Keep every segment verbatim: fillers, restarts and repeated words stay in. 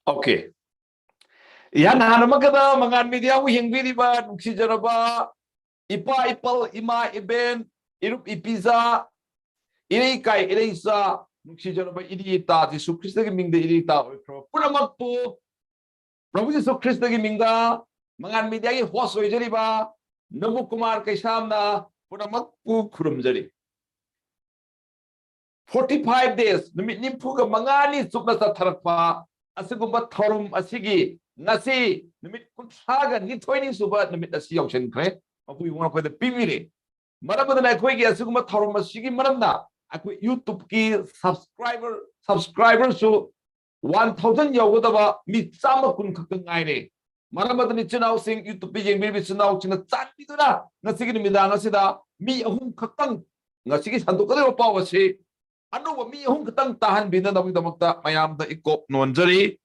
Okay. ꯏꯍꯥꯟ ꯍꯥꯟꯅꯃꯛꯀꯗ ꯃꯉꯥꯜ ꯃꯦꯗꯤꯌꯥꯕꯨ ꯌꯦꯡꯕꯤꯔꯤꯕ ꯅꯨꯡꯁꯤꯖꯔꯕ ꯏꯄꯥ ꯏꯄꯜ, ꯏꯃꯥ ꯏꯕꯦꯟ, ꯏꯔꯨꯞ ꯏꯄꯤꯖꯥ, ꯏꯔꯩꯀꯥꯏ ꯏꯔꯩꯆꯥ, ꯅꯨꯡꯁꯤꯖꯔꯕ ꯏꯅꯦ ꯏꯇꯥ, ꯖꯤꯁꯨ ꯈ꯭ꯔꯤꯁꯇꯒꯤ ꯃꯤꯡꯗ ꯏꯅꯦ ꯏꯇꯥ ꯑꯣꯏꯈ꯭ꯔꯕ ꯄꯨꯝꯅꯃꯛꯄꯨ ꯄ꯭ꯔꯚꯨ ꯖꯤꯁꯨ ꯈ꯭ꯔꯤꯁꯇꯒꯤ ꯃꯤꯡꯗ, ꯃꯉꯥꯜ ꯃꯦꯗꯤꯌꯥꯒꯤ ꯍꯣꯁ ꯑꯣꯏꯖꯔꯤꯕ ꯅꯕꯨ ꯀꯨꯃꯥꯔ ꯀꯩꯁꯥꯝꯅ ꯄꯨꯝꯅꯃꯛꯄꯨ ꯈꯨꯔꯨꯝꯖꯔꯤ꯫ Forty five days, ꯅꯨꯃꯤꯠ ꯅꯤꯐꯨꯒ ꯃꯉꯥꯅꯤ ꯆꯨꯞꯅ ꯆꯠꯊꯔꯛꯄ ꯑꯁꯤꯒꯨꯝꯕ ꯊꯧꯔꯝ ꯑꯁꯤꯒꯤ ꯉꯁꯤ ꯅꯨꯃꯤꯠ ꯀꯨꯟꯊ꯭ꯔꯥꯒ ꯅꯤꯊꯣꯏꯅꯤ ꯁꯨꯕ ꯅꯨꯃꯤꯠ ꯑꯁꯤ ꯌꯧꯁꯤꯟꯈ꯭ꯔꯦ꯫ ꯃꯄꯨ ꯏꯕꯨꯡ ꯑꯩꯈꯣꯏꯗ ꯄꯤꯕꯤꯔꯦ꯫ ꯃꯔꯝ ꯑꯗꯨꯅ ꯑꯩꯈꯣꯏꯒꯤ ꯑꯁꯤꯒꯨꯝꯕ ꯊꯧꯔꯝ ꯑꯁꯤꯒꯤ ꯃꯔꯝꯅ ꯑꯩꯈꯣꯏ YouTubeꯀꯤ subscriber, subscriberꯁꯨ one thousand ꯌꯧꯒꯗꯕ ꯃꯤ ꯆꯥꯝꯃ ꯀꯨꯟ ꯈꯛꯇ ꯉꯥꯏꯔꯦ꯫ ꯃꯔꯝ ꯑꯗꯨꯅ ꯏꯆꯤꯟ ꯏꯅꯥꯎꯁꯤꯡ, YouTubeꯇ ꯌꯦꯡꯕꯤꯔꯤꯕ ꯏꯆꯤꯟ ꯏꯅꯥꯎꯁꯤꯡꯅ ꯆꯥꯟꯕꯤꯗꯨꯅ ꯉꯁꯤꯒꯤ ꯅꯨꯃꯤꯗꯥꯡ ꯑꯁꯤꯗ ꯃꯤ ꯑꯍꯨꯝ ꯈꯛꯇꯪ, ꯉꯁꯤꯒꯤ ꯁꯟꯗꯣꯛꯀꯗꯧꯔꯤꯕ ꯄꯥꯎ ꯑꯁꯤ ꯑꯅꯧꯕ ꯃꯤ ꯑꯍꯨꯝ ꯈꯛꯇꯪ ꯇꯥꯍꯟꯕꯤꯅꯅꯕꯒꯤꯗꯃꯛꯇ ꯃꯌꯥꯝꯗ ꯏꯀꯣꯞ ꯅꯣꯟꯖꯔꯤ꯫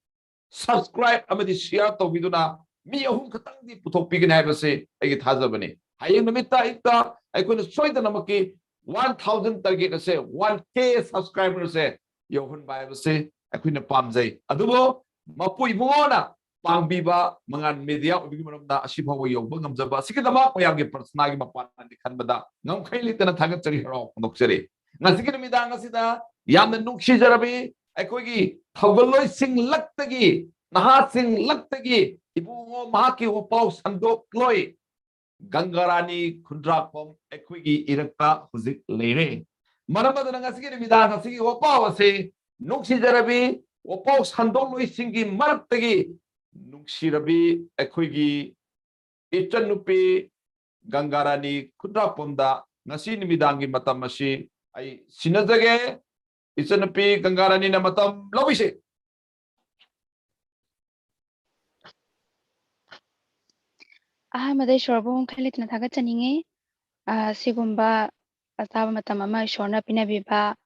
Subscribe ꯑꯃꯗꯤ share ꯇꯧꯕꯤꯗꯨꯅ ꯃꯤ ꯑꯍꯨꯝ ꯈꯛꯇꯪꯗꯤ ꯄꯨꯊꯣꯛꯄꯤꯒꯅꯤ ꯍꯥꯏꯕꯁꯤ ꯑꯩꯒꯤ ꯊꯥꯖꯕꯅꯤ꯫ ꯍꯌꯦꯡ ꯅꯨꯃꯤꯠꯇ ꯑꯌꯨꯛꯇ ꯑꯩꯈꯣꯏꯅ ꯁꯣꯏꯗꯅꯃꯛꯀꯤ one thousand target ꯑꯁꯦ, one K subscriber ꯑꯁꯦ ꯌꯧꯍꯟꯕ ꯍꯥꯏꯕꯁꯤ ꯑꯩꯈꯣꯏꯅ ꯄꯥꯝꯖꯩ꯫ ꯑꯗꯨꯕꯨ ꯃꯄꯨ ꯏꯕꯨꯡꯉꯣꯅ ꯄꯥꯡꯕꯤꯕ ꯃꯉꯥꯜ ꯃꯦꯗꯤꯌꯥ ꯑꯣꯏꯕꯒꯤ ꯃꯔꯝꯅ ꯑꯁꯤ ꯐꯥꯎꯕ ꯌꯧꯕ ꯉꯝꯖꯕ ꯑꯁꯤꯒꯤꯗꯃꯛ ꯃꯌꯥꯝꯒꯤ ꯄ꯭ꯔꯊꯅꯥꯒꯤ ꯃꯄꯥꯟꯗꯤ ꯈꯟꯕꯗ ꯉꯝꯈꯩ ꯂꯩꯇꯅ ꯊꯥꯒꯠꯆꯔꯤ, ꯍꯔꯥꯎ ꯐꯣꯡꯗꯣꯛꯆꯔꯤ꯫ ꯉꯁꯤꯒꯤ ꯅꯨꯃꯤꯗꯥꯡ ꯑꯁꯤꯗ ꯌꯥꯝꯅ ꯅꯨꯡꯁꯤꯖꯔꯕꯤ ꯑꯩꯈꯣꯏꯒꯤ ꯊꯧꯒꯜꯂꯣꯏꯁꯤꯡꯂꯛꯇꯒꯤ, ꯅꯍꯥꯁꯤꯡꯂꯛꯇꯒꯤ ꯏꯕꯨꯡꯉꯣ ꯃꯍꯥꯛꯀꯤ ꯋꯥꯄꯥꯎ ꯁꯟꯗꯣꯛꯂꯣꯏ ꯒꯪꯒꯥꯔꯥꯅꯤ ꯈꯨꯟꯗ꯭ꯔꯥꯛꯄꯝ ꯑꯩꯈꯣꯏꯒꯤ ꯏꯔꯛꯇ ꯍꯧꯖꯤꯛ ꯂꯩꯔꯦ꯫ ꯃꯔꯝ ꯑꯗꯨꯅ ꯉꯁꯤꯒꯤ ꯅꯨꯃꯤꯗꯥꯡ ꯑꯁꯤꯒꯤ ꯋꯥꯄꯥꯎ ꯑꯁꯤ ꯅꯨꯡꯁꯤꯖꯔꯕꯤ ꯋꯥꯄꯥꯎ ꯁꯟꯗꯣꯛꯂꯣꯏꯁꯤꯡꯒꯤ ꯃꯔꯛꯇꯒꯤ ꯅꯨꯡꯁꯤꯔꯕꯤ ꯑꯩꯈꯣꯏꯒꯤ ꯏꯆꯟꯅꯨꯄꯤ ꯒꯪꯒꯥꯔꯥꯅꯤ ꯈꯨꯟꯗ꯭ꯔꯥꯛꯄꯝꯗ ꯉꯁꯤ ꯅꯨꯃꯤꯗꯥꯡꯒꯤ ꯃꯇꯝ ꯑꯁꯤ ꯑꯩ ꯁꯤꯟꯅꯖꯒꯦ꯫ ꯏꯆꯟꯅꯨꯄꯤ ꯒꯪꯒꯥꯔꯥꯅꯤꯅ ꯃꯇꯝ ꯂꯧꯕꯤꯁꯤ꯫ ꯑꯍꯥꯟꯕꯗ ꯏꯁꯣꯔꯕꯨ ꯈꯜꯂꯤꯗꯨꯅ ꯊꯥꯒꯠꯆꯅꯤꯡꯉꯤ꯫ ꯑ, ꯁꯤꯒꯨꯝꯕ ꯑꯆꯥꯕ ꯃꯇꯝ ꯑꯃ ꯏꯁꯣꯔꯅ ꯄꯤꯅꯕꯤꯕ,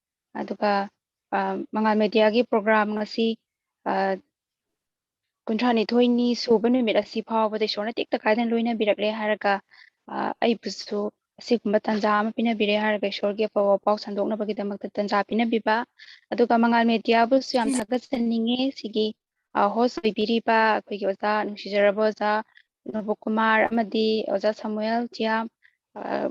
ꯑꯗꯨꯒ, ꯑ, ꯃꯉꯥꯜ ꯃꯦꯗꯤꯌꯥꯒꯤ ꯄ꯭ꯔꯣꯒ꯭ꯔꯥꯝ ꯉꯁꯤ, ꯑ, ꯀꯨꯟꯊ꯭ꯔꯥ ꯅꯤꯊꯣꯏꯅꯤ ꯁꯨꯕ ꯅꯨꯃꯤꯠ ꯑꯁꯤ ꯐꯥꯎꯕꯗ ꯏꯁꯣꯔꯅ ꯇꯦꯛꯇ ꯀꯥꯏꯗꯅ ꯂꯣꯏꯅꯕꯤꯔꯛꯂꯦ ꯍꯥꯏꯔꯒ, ꯑ, ꯑꯩꯕꯨꯁꯨ ꯑꯁꯤꯒꯨꯝꯕ ꯇꯥꯟꯖꯥ ꯑꯃ ꯄꯤꯅꯕꯤꯔꯦ ꯍꯥꯏꯔꯒ ꯏꯁꯣꯔꯒꯤ ꯑꯐꯕ ꯄꯥꯎ ꯁꯟꯗꯣꯛꯅꯕꯒꯤꯗꯃꯛꯇ ꯇꯥꯟꯖꯥ ꯄꯤꯅꯕꯤꯕ, ꯑꯗꯨꯒ ꯃꯉꯥꯜ ꯃꯦꯗꯤꯌꯥꯕꯨꯁꯨ ꯌꯥꯝ ꯊꯥꯒꯠꯆꯅꯤꯡꯉꯦ꯫ ꯁꯤꯒꯤ ꯑ, host ꯑꯣꯏꯕꯤꯔꯤꯕ ꯑꯩꯈꯣꯏꯒꯤ ꯑꯣꯖꯥ, ꯅꯨꯡꯁꯤꯖꯔꯕ ꯑꯣꯖꯥ ꯅꯣꯕꯨ ꯀꯨꯃꯥꯔ ꯑꯃꯗꯤ ꯑꯣꯖꯥ ꯁꯃꯨꯑꯦꯜ ꯆꯤꯌꯥ, ꯑ,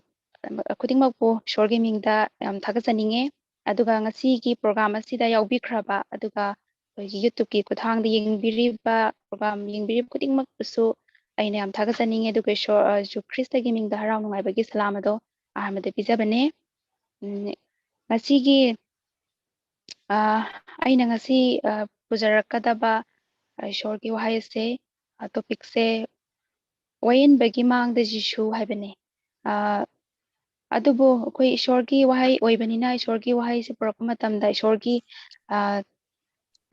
ꯈꯨꯗꯤꯡꯃꯛꯄꯨ ꯏꯁꯣꯔꯒꯤ ꯃꯤꯡꯗ ꯌꯥꯝ ꯊꯥꯒꯠꯆꯅꯤꯡꯉꯦ꯫ ꯑꯗꯨꯒ ꯉꯁꯤꯒꯤ program ꯑꯁꯤꯗ ꯌꯥꯎꯕꯤꯈ꯭ꯔꯕ, ꯑꯗꯨꯒ ꯑꯩꯈꯣꯏꯒꯤ YouTube-ꯀꯤ ꯈꯨꯠꯊꯥꯡꯗ ꯌꯦꯡꯕꯤꯔꯤꯕ, program ꯌꯦꯡꯕꯤꯔꯤꯕ ꯈꯨꯗꯤꯡꯃꯛꯄꯨꯁꯨ ꯑꯩꯅ ꯌꯥꯝ ꯊꯥꯒꯠꯆꯅꯤꯡꯉꯦ꯫ ꯑꯗꯨꯒ ꯏꯁꯣꯔ, ꯑ, ꯖꯤꯁꯨ ꯈ꯭ꯔꯤꯁꯇꯒꯤ ꯃꯤꯡꯗ ꯍꯔꯥꯎ ꯅꯨꯡꯉꯥꯏꯕꯒꯤ ꯁꯂꯥꯝ ꯑꯗꯣ ꯑꯍꯥꯟꯕꯗ ꯄꯤꯖꯕꯅꯦ꯫ ꯎꯝ, ꯉꯁꯤꯒꯤ, ꯑ, ꯑꯩꯅ ꯉꯁꯤ, ꯑ, ꯄꯨꯖꯔꯛꯀꯗꯕ, ꯑ, ꯏꯁꯣꯔꯒꯤ ꯋꯥꯍꯩ ꯑꯁꯦ, ꯑ, topic-ꯁꯦ "ꯋꯥꯌꯦꯟꯕꯒꯤ ꯃꯥꯡꯗ ꯖꯤꯁꯨ" ꯍꯥꯏꯕꯅꯦ꯫ ꯑ, ꯑꯗꯨꯕꯨ ꯑꯩꯈꯣꯏ ꯏꯁꯣꯔꯒꯤ ꯋꯥꯍꯩ ꯑꯣꯏꯕꯅꯤꯅ, ꯏꯁꯣꯔꯒꯤ ꯋꯥꯍꯩꯁꯦ ꯄꯨꯔꯛꯄ ꯃꯇꯝꯗ ꯏꯁꯣꯔꯒꯤ, ꯑ,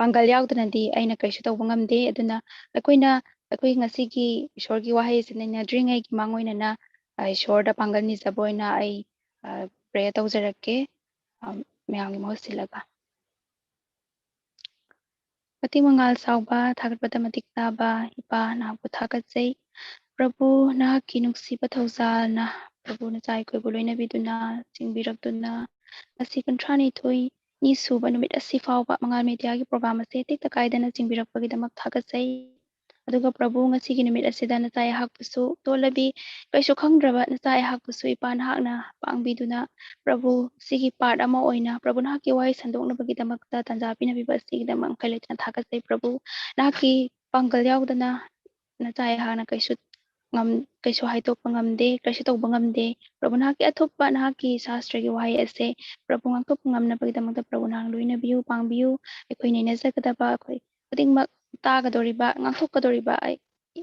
ꯄꯥꯡꯒꯜ ꯌꯥꯎꯗꯅꯗꯤ ꯑꯩꯅ ꯀꯩꯁꯨ ꯇꯧꯕ ꯉꯝꯗꯦ꯫ ꯑꯗꯨꯅ ꯑꯩꯈꯣꯏꯅ, ꯑꯩꯈꯣꯏ ꯉꯁꯤꯒꯤ ꯏꯁꯣꯔꯒꯤ ꯋꯥꯍꯩ ꯑꯁꯤ ꯅꯩꯅꯗ꯭ꯔꯤꯉꯩꯒꯤ ꯃꯥꯡꯑꯣꯏꯅꯅ, ꯑ, ꯏꯁꯣꯔꯗ ꯄꯥꯡꯒꯜ ꯅꯤꯖꯕ ꯑꯣꯏꯅ ꯑꯩ, ꯑ, prayer ꯇꯧꯖꯔꯛꯀꯦ, ꯑ, ꯃꯌꯥꯝꯒꯤ ꯃꯍꯨꯠ ꯁꯤꯜꯂꯒ꯫ ꯃꯇꯤꯛ ꯃꯉꯥꯜ ꯆꯥꯎꯕ, ꯊꯥꯒꯠꯄꯗ ꯃꯇꯤꯛ ꯆꯥꯕ ꯏꯄꯥ, ꯅꯍꯥꯛꯄꯨ ꯊꯥꯒꯠꯆꯩ꯫ ꯄ꯭ꯔꯚꯨ, ꯅꯍꯥꯛꯀꯤ ꯅꯨꯡꯁꯤꯕ ꯊꯧꯖꯥꯜꯅ ꯄ꯭ꯔꯚꯨ ꯅꯆꯥ ꯑꯩꯈꯣꯏꯕꯨ ꯂꯣꯏꯅꯕꯤꯗꯨꯅ, ꯆꯤꯡꯕꯤꯔꯛꯇꯨꯅ, ꯉꯁꯤ ꯀꯨꯟꯊ꯭ꯔꯥꯅꯤꯊꯣꯏ ꯅꯤ ꯁꯨꯕ ꯅꯨꯃꯤꯠ ꯑꯁꯤ ꯐꯥꯎꯕ ꯃꯉꯥꯜ media-ꯒꯤ program ꯑꯁꯤ ꯇꯦꯛꯇ ꯀꯥꯏꯗꯅ ꯆꯤꯡꯕꯤꯔꯛꯄꯒꯤꯗꯃꯛ ꯊꯥꯒꯠꯆꯩ꯫ ꯑꯗꯨꯒ ꯄ꯭ꯔꯚꯨ, ꯉꯁꯤꯒꯤ ꯅꯨꯃꯤꯠ ꯑꯁꯤꯗ ꯅꯆꯥ ꯑꯩꯍꯥꯛꯄꯨꯁꯨ ꯇꯣꯜꯂꯕꯤ, ꯀꯩꯁꯨ ꯈꯪꯗ꯭ꯔꯕ ꯅꯆꯥ ꯑꯩꯍꯥꯛꯄꯨꯁꯨ ꯏꯄꯥ ꯅꯍꯥꯛꯅ ꯄꯥꯡꯕꯤꯗꯨꯅ, ꯄ꯭ꯔꯚꯨ, ꯁꯤꯒꯤ part ꯑꯃ ꯑꯣꯏꯅ ꯄ꯭ꯔꯚꯨ ꯅꯍꯥꯛꯀꯤ ꯋꯥꯍꯩ ꯁꯟꯗꯣꯛꯅꯕꯒꯤꯗꯃꯛꯇ ꯇꯥꯟꯖꯥ ꯄꯤꯅꯕꯤꯕ ꯑꯁꯤꯒꯤꯗꯃꯛ ꯃꯈꯩ ꯂꯩꯇꯅ ꯊꯥꯒꯠꯆꯩ꯫ ꯄ꯭ꯔꯚꯨ, ꯅꯍꯥꯛꯀꯤ ꯄꯥꯡꯒꯜ ꯌꯥꯎꯗꯅ ꯅꯆꯥ ꯑꯩꯍꯥꯛꯅ ꯀꯩꯁꯨ ꯉꯝ-, ꯀꯩꯁꯨ ꯍꯥꯏꯗꯣꯛꯄ ꯉꯝꯗꯦ, ꯀꯩꯁꯨ ꯇꯧꯕ ꯉꯝꯗꯦ꯫ ꯄ꯭ꯔꯚꯨ ꯅꯍꯥꯛꯀꯤ ꯑꯊꯨꯞꯄ ꯅꯍꯥꯛꯀꯤ ꯁꯥꯁꯇ꯭ꯔꯒꯤ ꯋꯥꯍꯩ ꯑꯁꯦ ꯄ꯭ꯔꯚꯨ ꯉꯥꯛꯊꯣꯛꯄ ꯉꯝꯅꯕꯒꯤꯗꯃꯛꯇ ꯄ꯭ꯔꯚꯨ ꯅꯍꯥꯛ ꯂꯣꯏꯅꯕꯤꯌꯨ, ꯄꯥꯡꯕꯤꯌꯨ꯫ ꯑꯩꯈꯣꯏ ꯅꯩꯅꯖꯒꯗꯕ, ꯑꯩꯈꯣꯏ ꯈꯨꯗꯤꯡꯃꯛ ꯇꯥꯒꯗꯧꯔꯤꯕ, ꯉꯥꯡꯊꯣꯛꯀꯗꯧꯔꯤꯕ ꯑꯩ,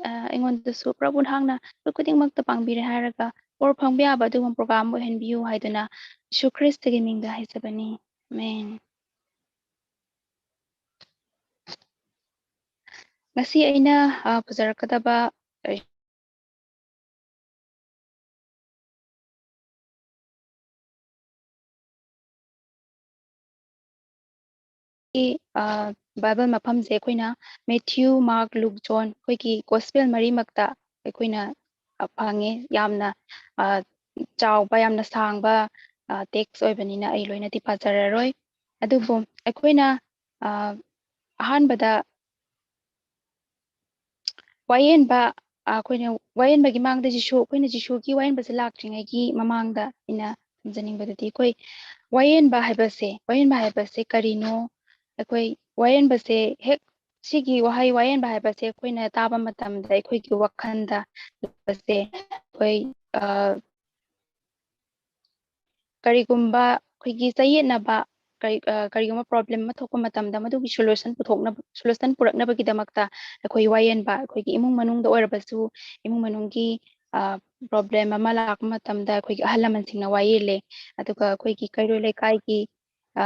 ꯑ, ꯑꯩꯉꯣꯟꯗꯁꯨ ꯄ꯭ꯔꯚꯨ ꯅꯍꯥꯛꯅ ꯑꯩꯈꯣꯏ ꯈꯨꯗꯤꯡꯃꯛꯇ ꯄꯥꯡꯕꯤꯔꯦ ꯍꯥꯏꯔꯒ ꯕꯣꯔ ꯐꯪꯕ ꯌꯥꯕ ꯑꯗꯨꯒꯨꯝꯕ program ꯑꯣꯏꯍꯟꯕꯤꯌꯨ ꯍꯥꯏꯗꯨꯅ ꯌꯤꯁꯨ ꯈ꯭ꯔꯤꯁꯇꯒꯤ ꯃꯤꯡꯗ ꯍꯥꯏꯖꯕꯅꯤ꯫ ꯑꯃꯦꯟ꯫ ꯉꯁꯤ ꯑꯩꯅ, ꯑ, ꯄꯨꯖꯔꯛꯀꯗꯕ, ꯑ, ꯒꯤ, ꯑ, Bible ꯃꯐꯝꯁꯦ ꯑꯩꯈꯣꯏꯅ ꯃꯦꯊ꯭ꯌꯨ, ꯃꯥꯔꯛ, ꯂꯨꯛ, ꯖꯣꯟ, ꯑꯩꯈꯣꯏꯒꯤ gospel ꯃꯔꯤꯃꯛꯇ ꯑꯩꯈꯣꯏꯅ, ꯑ, ꯐꯪꯉꯦ꯫ ꯌꯥꯝꯅ, ꯑ, ꯆꯥꯎꯕ, ꯌꯥꯝꯅ ꯁꯥꯡꯕ, ꯑ, text ꯑꯣꯏꯕꯅꯤꯅ ꯑꯩ ꯂꯣꯏꯅꯗꯤ ꯄꯥꯖꯔꯔꯣꯏ꯫ ꯑꯗꯨꯕꯨ ꯑꯩꯈꯣꯏꯅ, ꯑ, ꯑꯍꯥꯟꯕꯗ ꯋꯥꯌꯦꯟꯕ, ꯑ, ꯑꯩꯈꯣꯏꯅ ꯋꯥꯌꯦꯟꯕꯒꯤ ꯃꯥꯡꯗ ꯖꯤꯁꯨ, ꯑꯩꯈꯣꯏꯅ ꯖꯤꯁꯨꯒꯤ ꯋꯥꯌꯦꯟꯕꯁꯦ ꯂꯥꯛꯇ꯭ꯔꯤꯉꯩꯒꯤ ꯃꯃꯥꯡꯗ ꯑꯩꯅ ꯊꯝꯖꯅꯤꯡꯕꯗꯗꯤ, ꯑꯩꯈꯣꯏ ꯋꯥꯌꯦꯟꯕ ꯍꯥꯏꯕꯁꯦ, ꯋꯥꯌꯦꯟꯕ ꯍꯥꯏꯕꯁꯦ ꯀꯔꯤꯅꯣ? ꯑꯩꯈꯣꯏ ꯋꯥꯌꯦꯟꯕꯁꯦ ꯍꯦꯛ, ꯁꯤꯒꯤ ꯋꯥꯍꯩ ꯋꯥꯌꯦꯟꯕ ꯍꯥꯏꯕꯁꯦ ꯑꯩꯈꯣꯏꯅ ꯇꯥꯕ ꯃꯇꯝꯗ ꯑꯩꯈꯣꯏꯒꯤ ꯋꯥꯈꯜꯗ ꯂꯥꯛꯄꯁꯦ, ꯑꯩꯈꯣꯏ, ꯑ, ꯀꯔꯤꯒꯨꯝꯕ ꯑꯩꯈꯣꯏꯒꯤ ꯆꯌꯦꯠꯅꯕ, ꯀꯔꯤ, ꯑ, ꯀꯔꯤꯒꯨꯝꯕ problem ꯑꯃ ꯊꯣꯛꯄ ꯃꯇꯝꯗ ꯃꯗꯨꯒꯤ solution ꯄꯨꯊꯣꯛꯅꯕ, solution ꯄꯨꯔꯛꯅꯕꯒꯤꯗꯃꯛꯇ ꯑꯩꯈꯣꯏ ꯋꯥꯌꯦꯟꯕ, ꯑꯩꯈꯣꯏꯒꯤ ꯏꯃꯨꯡ ꯃꯅꯨꯡꯗ ꯑꯣꯏꯔꯕꯁꯨ, ꯏꯃꯨꯡ ꯃꯅꯨꯡꯒꯤ, ꯑ, problem ꯑꯃ ꯂꯥꯛꯄ ꯃꯇꯝꯗ ꯑꯩꯈꯣꯏꯒꯤ ꯑꯍꯜ ꯂꯃꯟꯁꯤꯡꯅ ꯋꯥꯌꯦꯜꯂꯦ꯫ ꯑꯗꯨꯒ ꯑꯩꯈꯣꯏꯒꯤ ꯀꯩꯔꯣꯏ ꯂꯩꯀꯥꯏꯒꯤ, ꯑ,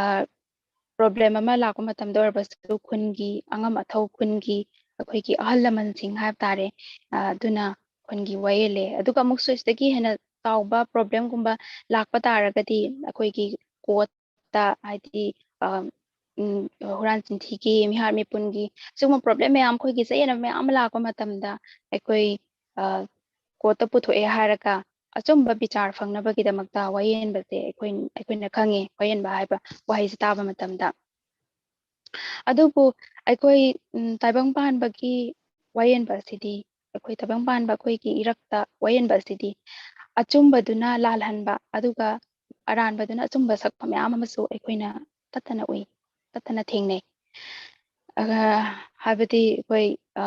problem ꯑꯃ ꯂꯥꯛꯄ ꯃꯇꯝꯗ ꯑꯣꯏꯔꯕꯁꯨ, ꯈꯨꯟꯒꯤ ꯑꯉꯝ ꯑꯊꯧ, ꯈꯨꯟꯒꯤ ꯑꯩꯈꯣꯏꯒꯤ ꯑꯍꯜ ꯂꯃꯟꯁꯤꯡ ꯍꯥꯏꯕ ꯇꯥꯔꯦ, ꯑ, ꯑꯗꯨꯅ ꯈꯨꯟꯒꯤ ꯋꯥꯌꯦꯜꯂꯦ꯫ ꯑꯗꯨꯒ ꯑꯃꯨꯛꯁꯨ ꯁꯤꯗꯒꯤ ꯍꯦꯟꯅ ꯆꯥꯎꯕ problemꯒꯨꯝꯕ ꯂꯥꯛꯄ ꯇꯥꯔꯒꯗꯤ, ꯑꯩꯈꯣꯏꯒꯤ courtꯇ, ꯍꯥꯏꯗꯤ, ꯑ, ꯎꯝ, ꯍꯨꯔꯥꯟ ꯆꯤꯟꯊꯤꯒꯤ, ꯃꯤꯍꯥꯠ ꯃꯤꯄꯨꯟꯒꯤ, ꯁꯤꯒꯨꯝꯕ problem ꯃꯌꯥꯝ, ꯑꯩꯈꯣꯏꯒꯤ ꯆꯌꯦꯠꯅꯕ ꯃꯌꯥꯝ ꯑꯃ ꯂꯥꯛꯄ ꯃꯇꯝꯗ, ꯑꯩꯈꯣꯏ, ꯑ, courtꯇ ꯄꯨꯊꯣꯛꯑꯦ ꯍꯥꯏꯔꯒ ꯑꯆꯨꯝꯕ ꯕꯤꯆꯥꯔ ꯐꯪꯅꯕꯒꯤꯗꯃꯛꯇ ꯋꯥꯌꯦꯟꯕꯁꯦ ꯑꯩꯈꯣꯏ, ꯑꯩꯈꯣꯏꯅ ꯈꯪꯉꯦ, ꯋꯥꯌꯦꯟꯕ ꯍꯥꯏꯕ ꯋꯥꯍꯩꯁꯦ ꯇꯥꯕ ꯃꯇꯝꯗ꯫ ꯑꯗꯨꯕꯨ ꯑꯩꯈꯣꯏ, ꯎꯝ, ꯇꯥꯏꯕꯪ ꯄꯥꯟꯕꯒꯤ ꯋꯥꯌꯦꯟꯕ ꯑꯁꯤꯗꯤ, ꯑꯩꯈꯣꯏ ꯇꯥꯏꯕꯪ ꯄꯥꯟꯕ ꯑꯩꯈꯣꯏꯒꯤ ꯏꯔꯛꯇ ꯋꯥꯌꯦꯟꯕ ꯑꯁꯤꯗꯤ ꯑꯆꯨꯝꯕꯗꯨꯅ ꯂꯥꯜꯍꯟꯕ, ꯑꯗꯨꯒ ꯑꯔꯥꯟꯕꯗꯨꯅ ꯑꯆꯨꯝꯕ ꯁꯛꯄ ꯃꯌꯥꯝ ꯑꯃꯁꯨ ꯑꯩꯈꯣꯏꯅ ꯇꯠꯇꯅ ꯎꯏ, ꯇꯠꯇꯅ ꯊꯦꯡꯅꯩ꯫ ꯑ, ꯍꯥꯏꯕꯗꯤ ꯑꯩꯈꯣꯏ, ꯑ,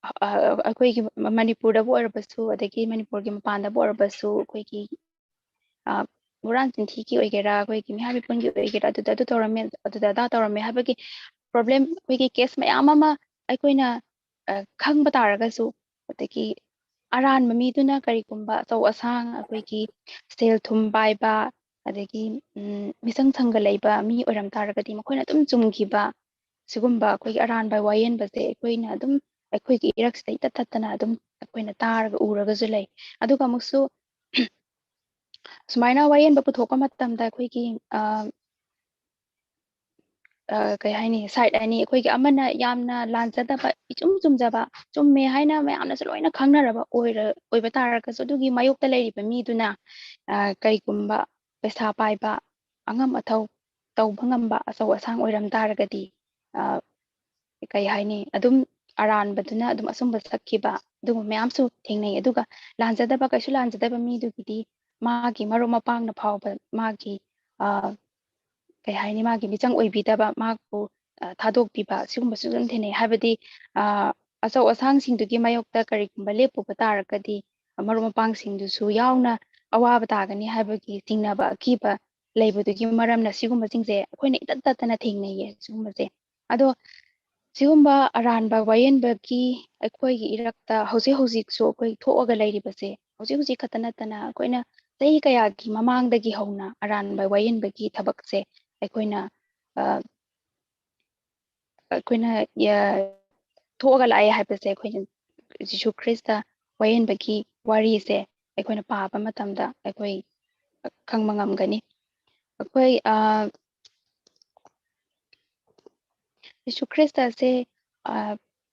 ꯑ, ꯑ, ꯑꯩꯈꯣꯏꯒꯤ ꯃ-, ꯃꯅꯤꯄꯨꯔꯗꯕꯨ ꯑꯣꯏꯔꯕꯁꯨ, ꯑꯗꯒꯤ ꯃꯅꯤꯄꯨꯔꯒꯤ ꯃꯄꯥꯟꯗꯕꯨ ꯑꯣꯏꯔꯕꯁꯨ, ꯑꯩꯈꯣꯏꯒꯤ, ꯑ, ꯍꯨꯔꯥꯟ ꯆꯤꯟꯊꯤꯒꯤ ꯑꯣꯏꯒꯦꯔꯥ, ꯑꯩꯈꯣꯏꯒꯤ ꯃꯤꯍꯥꯠ ꯃꯤꯄꯨꯟꯒꯤ ꯑꯣꯏꯒꯦꯔꯥ, ꯑꯗꯨꯗ ꯑꯗꯨ ꯇꯧꯔꯝꯃꯦ, ꯑꯗꯨꯗ ꯑꯗꯥ ꯇꯧꯔꯝꯃꯦ ꯍꯥꯏꯕꯒꯤ problem, ꯑꯩꯈꯣꯏꯒꯤ case ꯃꯌꯥꯝ ꯑꯃ ꯑꯩꯈꯣꯏꯅ, ꯑ, ꯈꯪꯕ ꯇꯥꯔꯒꯁꯨ, ꯑꯗꯒꯤ ꯑꯔꯥꯟꯕ ꯃꯤꯗꯨꯅ ꯀꯔꯤꯒꯨꯝꯕ ꯑꯆꯧ ꯑꯁꯥꯡ, ꯑꯩꯈꯣꯏꯒꯤ ꯁꯦꯜ ꯊꯨꯝ ꯄꯥꯏꯕ, ꯑꯗꯒꯤ, ꯎꯝ, ꯃꯤꯆꯪ ꯁꯪꯒ ꯂꯩꯕ ꯃꯤ ꯑꯣꯏꯔꯝ ꯇꯥꯔꯒꯗꯤ, ꯃꯈꯣꯏꯅ ꯑꯗꯨꯝ ꯆꯨꯝꯈꯤꯕ, ꯁꯤꯒꯨꯝꯕ ꯑꯩꯈꯣꯏꯒꯤ ꯑꯔꯥꯟꯕ ꯋꯥꯌꯦꯟꯕꯁꯦ ꯑꯩꯈꯣꯏꯅ ꯑꯗꯨꯝ, ꯑꯩꯈꯣꯏꯒꯤ ꯏꯔꯛꯁꯤꯗ ꯏꯇꯠ ꯇꯠꯇꯅ ꯑꯗꯨꯝ ꯑꯩꯈꯣꯏꯅ ꯇꯥꯔꯒ ꯎꯔꯒꯁꯨ ꯂꯩ꯫ ꯑꯗꯨꯒ ꯑꯃꯨꯛꯁꯨ ꯁꯨꯃꯥꯏꯅ ꯋꯥꯌꯦꯟꯕ ꯄꯨꯊꯣꯛꯄ ꯃꯇꯝꯗ ꯑꯩꯈꯣꯏꯒꯤ, ꯑ, ꯑ, ꯀꯩ ꯍꯥꯏꯅꯤ, side ꯑꯅꯤ, ꯑꯩꯈꯣꯏꯒꯤ ꯑꯃꯅ ꯌꯥꯝꯅ ꯂꯥꯟꯖꯗꯕ, ꯏꯆꯨꯝ ꯆꯨꯝꯖꯕ, ꯆꯨꯝꯃꯦ ꯍꯥꯏꯅ ꯃꯌꯥꯝꯅꯁꯨ ꯂꯣꯏꯅ ꯈꯪꯅꯔꯕ ꯑꯣꯏꯔ-, ꯑꯣꯏꯕ ꯇꯥꯔꯒꯁꯨ, ꯑꯗꯨꯒꯤ ꯃꯥꯌꯣꯛꯇ ꯂꯩꯔꯤꯕ ꯃꯤꯗꯨꯅ, ꯑ, ꯀꯩꯒꯨꯝꯕ ꯄꯩꯁꯥ ꯄꯥꯏꯕ, ꯑꯉꯝ ꯑꯊꯧ ꯇꯧꯕ ꯉꯝꯕ ꯑꯆꯧ ꯑꯁꯥꯡ ꯑꯣꯏꯔꯝ ꯇꯥꯔꯒꯗꯤ, ꯑ, ꯀꯩ ꯍꯥꯏꯅꯤ, ꯑꯗꯨꯝ ꯑꯔꯥꯟꯕꯗꯨꯅ ꯑꯗꯨꯝ ꯑꯆꯨꯝꯕ ꯁꯛꯈꯤꯕ, ꯑꯗꯨꯒꯨꯝꯕ ꯃꯌꯥꯝꯁꯨ ꯊꯦꯡꯅꯩ꯫ ꯑꯗꯨꯒ ꯂꯥꯟꯖꯗꯕ, ꯀꯩꯁꯨ ꯂꯥꯟꯖꯗꯕ ꯃꯤꯗꯨꯒꯤꯗꯤ ꯃꯥꯒꯤ ꯃꯔꯨꯞ ꯃꯄꯥꯡꯅ ꯐꯥꯎꯕ ꯃꯥꯒꯤ, ꯑ, ꯀꯩ ꯍꯥꯏꯅꯤ, ꯃꯥꯒꯤ ꯃꯤꯆꯪ ꯑꯣꯏꯕꯤꯗꯕ, ꯃꯥꯕꯨ, ꯑ, ꯊꯥꯗꯣꯛꯄꯤꯕ, ꯁꯤꯒꯨꯝꯕꯁꯨ ꯑꯗꯨꯝ ꯊꯦꯡꯅꯩ꯫ ꯍꯥꯏꯕꯗꯤ, ꯑ, ꯑꯆꯧ ꯑꯁꯥꯡꯁꯤꯡꯗꯨꯒꯤ ꯃꯥꯌꯣꯛꯇ ꯀꯔꯤꯒꯨꯝꯕ ꯂꯦꯞꯄꯨꯕ ꯇꯥꯔꯒꯗꯤ, ꯃꯔꯨꯞ ꯃꯄꯥꯡꯁꯤꯡꯗꯨꯁꯨ ꯌꯥꯎꯅ ꯑꯋꯥꯕ ꯇꯥꯒꯅꯤ ꯍꯥꯏꯕꯒꯤ ꯆꯤꯡꯅꯕ, ꯑꯀꯤꯕ ꯂꯩꯕꯗꯨꯒꯤ ꯃꯔꯝꯅ ꯁꯤꯒꯨꯝꯕꯁꯤꯡꯁꯦ ꯑꯩꯈꯣꯏꯅ ꯏꯇꯠ ꯇꯠꯇꯅ ꯊꯦꯡꯅꯩꯌꯦ, ꯁꯤꯒꯨꯝꯕꯁꯦ꯫ ꯑꯗꯣ ꯁꯤꯒꯨꯝꯕ ꯑꯔꯥꯟꯕ ꯋꯥꯌꯦꯟꯕꯒꯤ ꯑꯩꯈꯣꯏꯒꯤ ꯏꯔꯛꯇ ꯍꯧꯖꯤꯛ ꯍꯧꯖꯤꯛꯁꯨ ꯑꯩꯈꯣꯏ ꯊꯣꯛꯑꯒ ꯂꯩꯔꯤꯕꯁꯦ, ꯍꯧꯖꯤꯛ ꯍꯧꯖꯤꯛ ꯈꯛꯇ ꯅꯠꯇꯅ ꯑꯩꯈꯣꯏꯅ ꯆꯍꯤ ꯀꯌꯥꯒꯤ ꯃꯃꯥꯡꯗꯒꯤ ꯍꯧꯅ ꯑꯔꯥꯟꯕ ꯋꯥꯌꯦꯟꯕꯒꯤ ꯊꯕꯛꯁꯦ ꯑꯩꯈꯣꯏꯅ, ꯑ, ꯑꯩꯈꯣꯏꯅ, ꯑ, ꯊꯣꯛꯑꯒ ꯂꯥꯛꯑꯦ ꯍꯥꯏꯕꯁꯦ ꯑꯩꯈꯣꯏꯅ ꯖꯤꯁꯨ ꯈ꯭ꯔꯤꯁꯇ ꯋꯥꯌꯦꯟꯕꯒꯤ ꯋꯥꯔꯤꯁꯦ ꯑꯩꯈꯣꯏꯅ ꯄꯥꯕ ꯃꯇꯝꯗ ꯑꯩꯈꯣꯏ ꯈꯪꯕ ꯉꯝꯒꯅꯤ꯫ ꯑꯩꯈꯣꯏ, ꯑ, ꯖꯤꯁꯨ ꯈ꯭ꯔꯤꯁꯇꯁꯦ, ꯑ,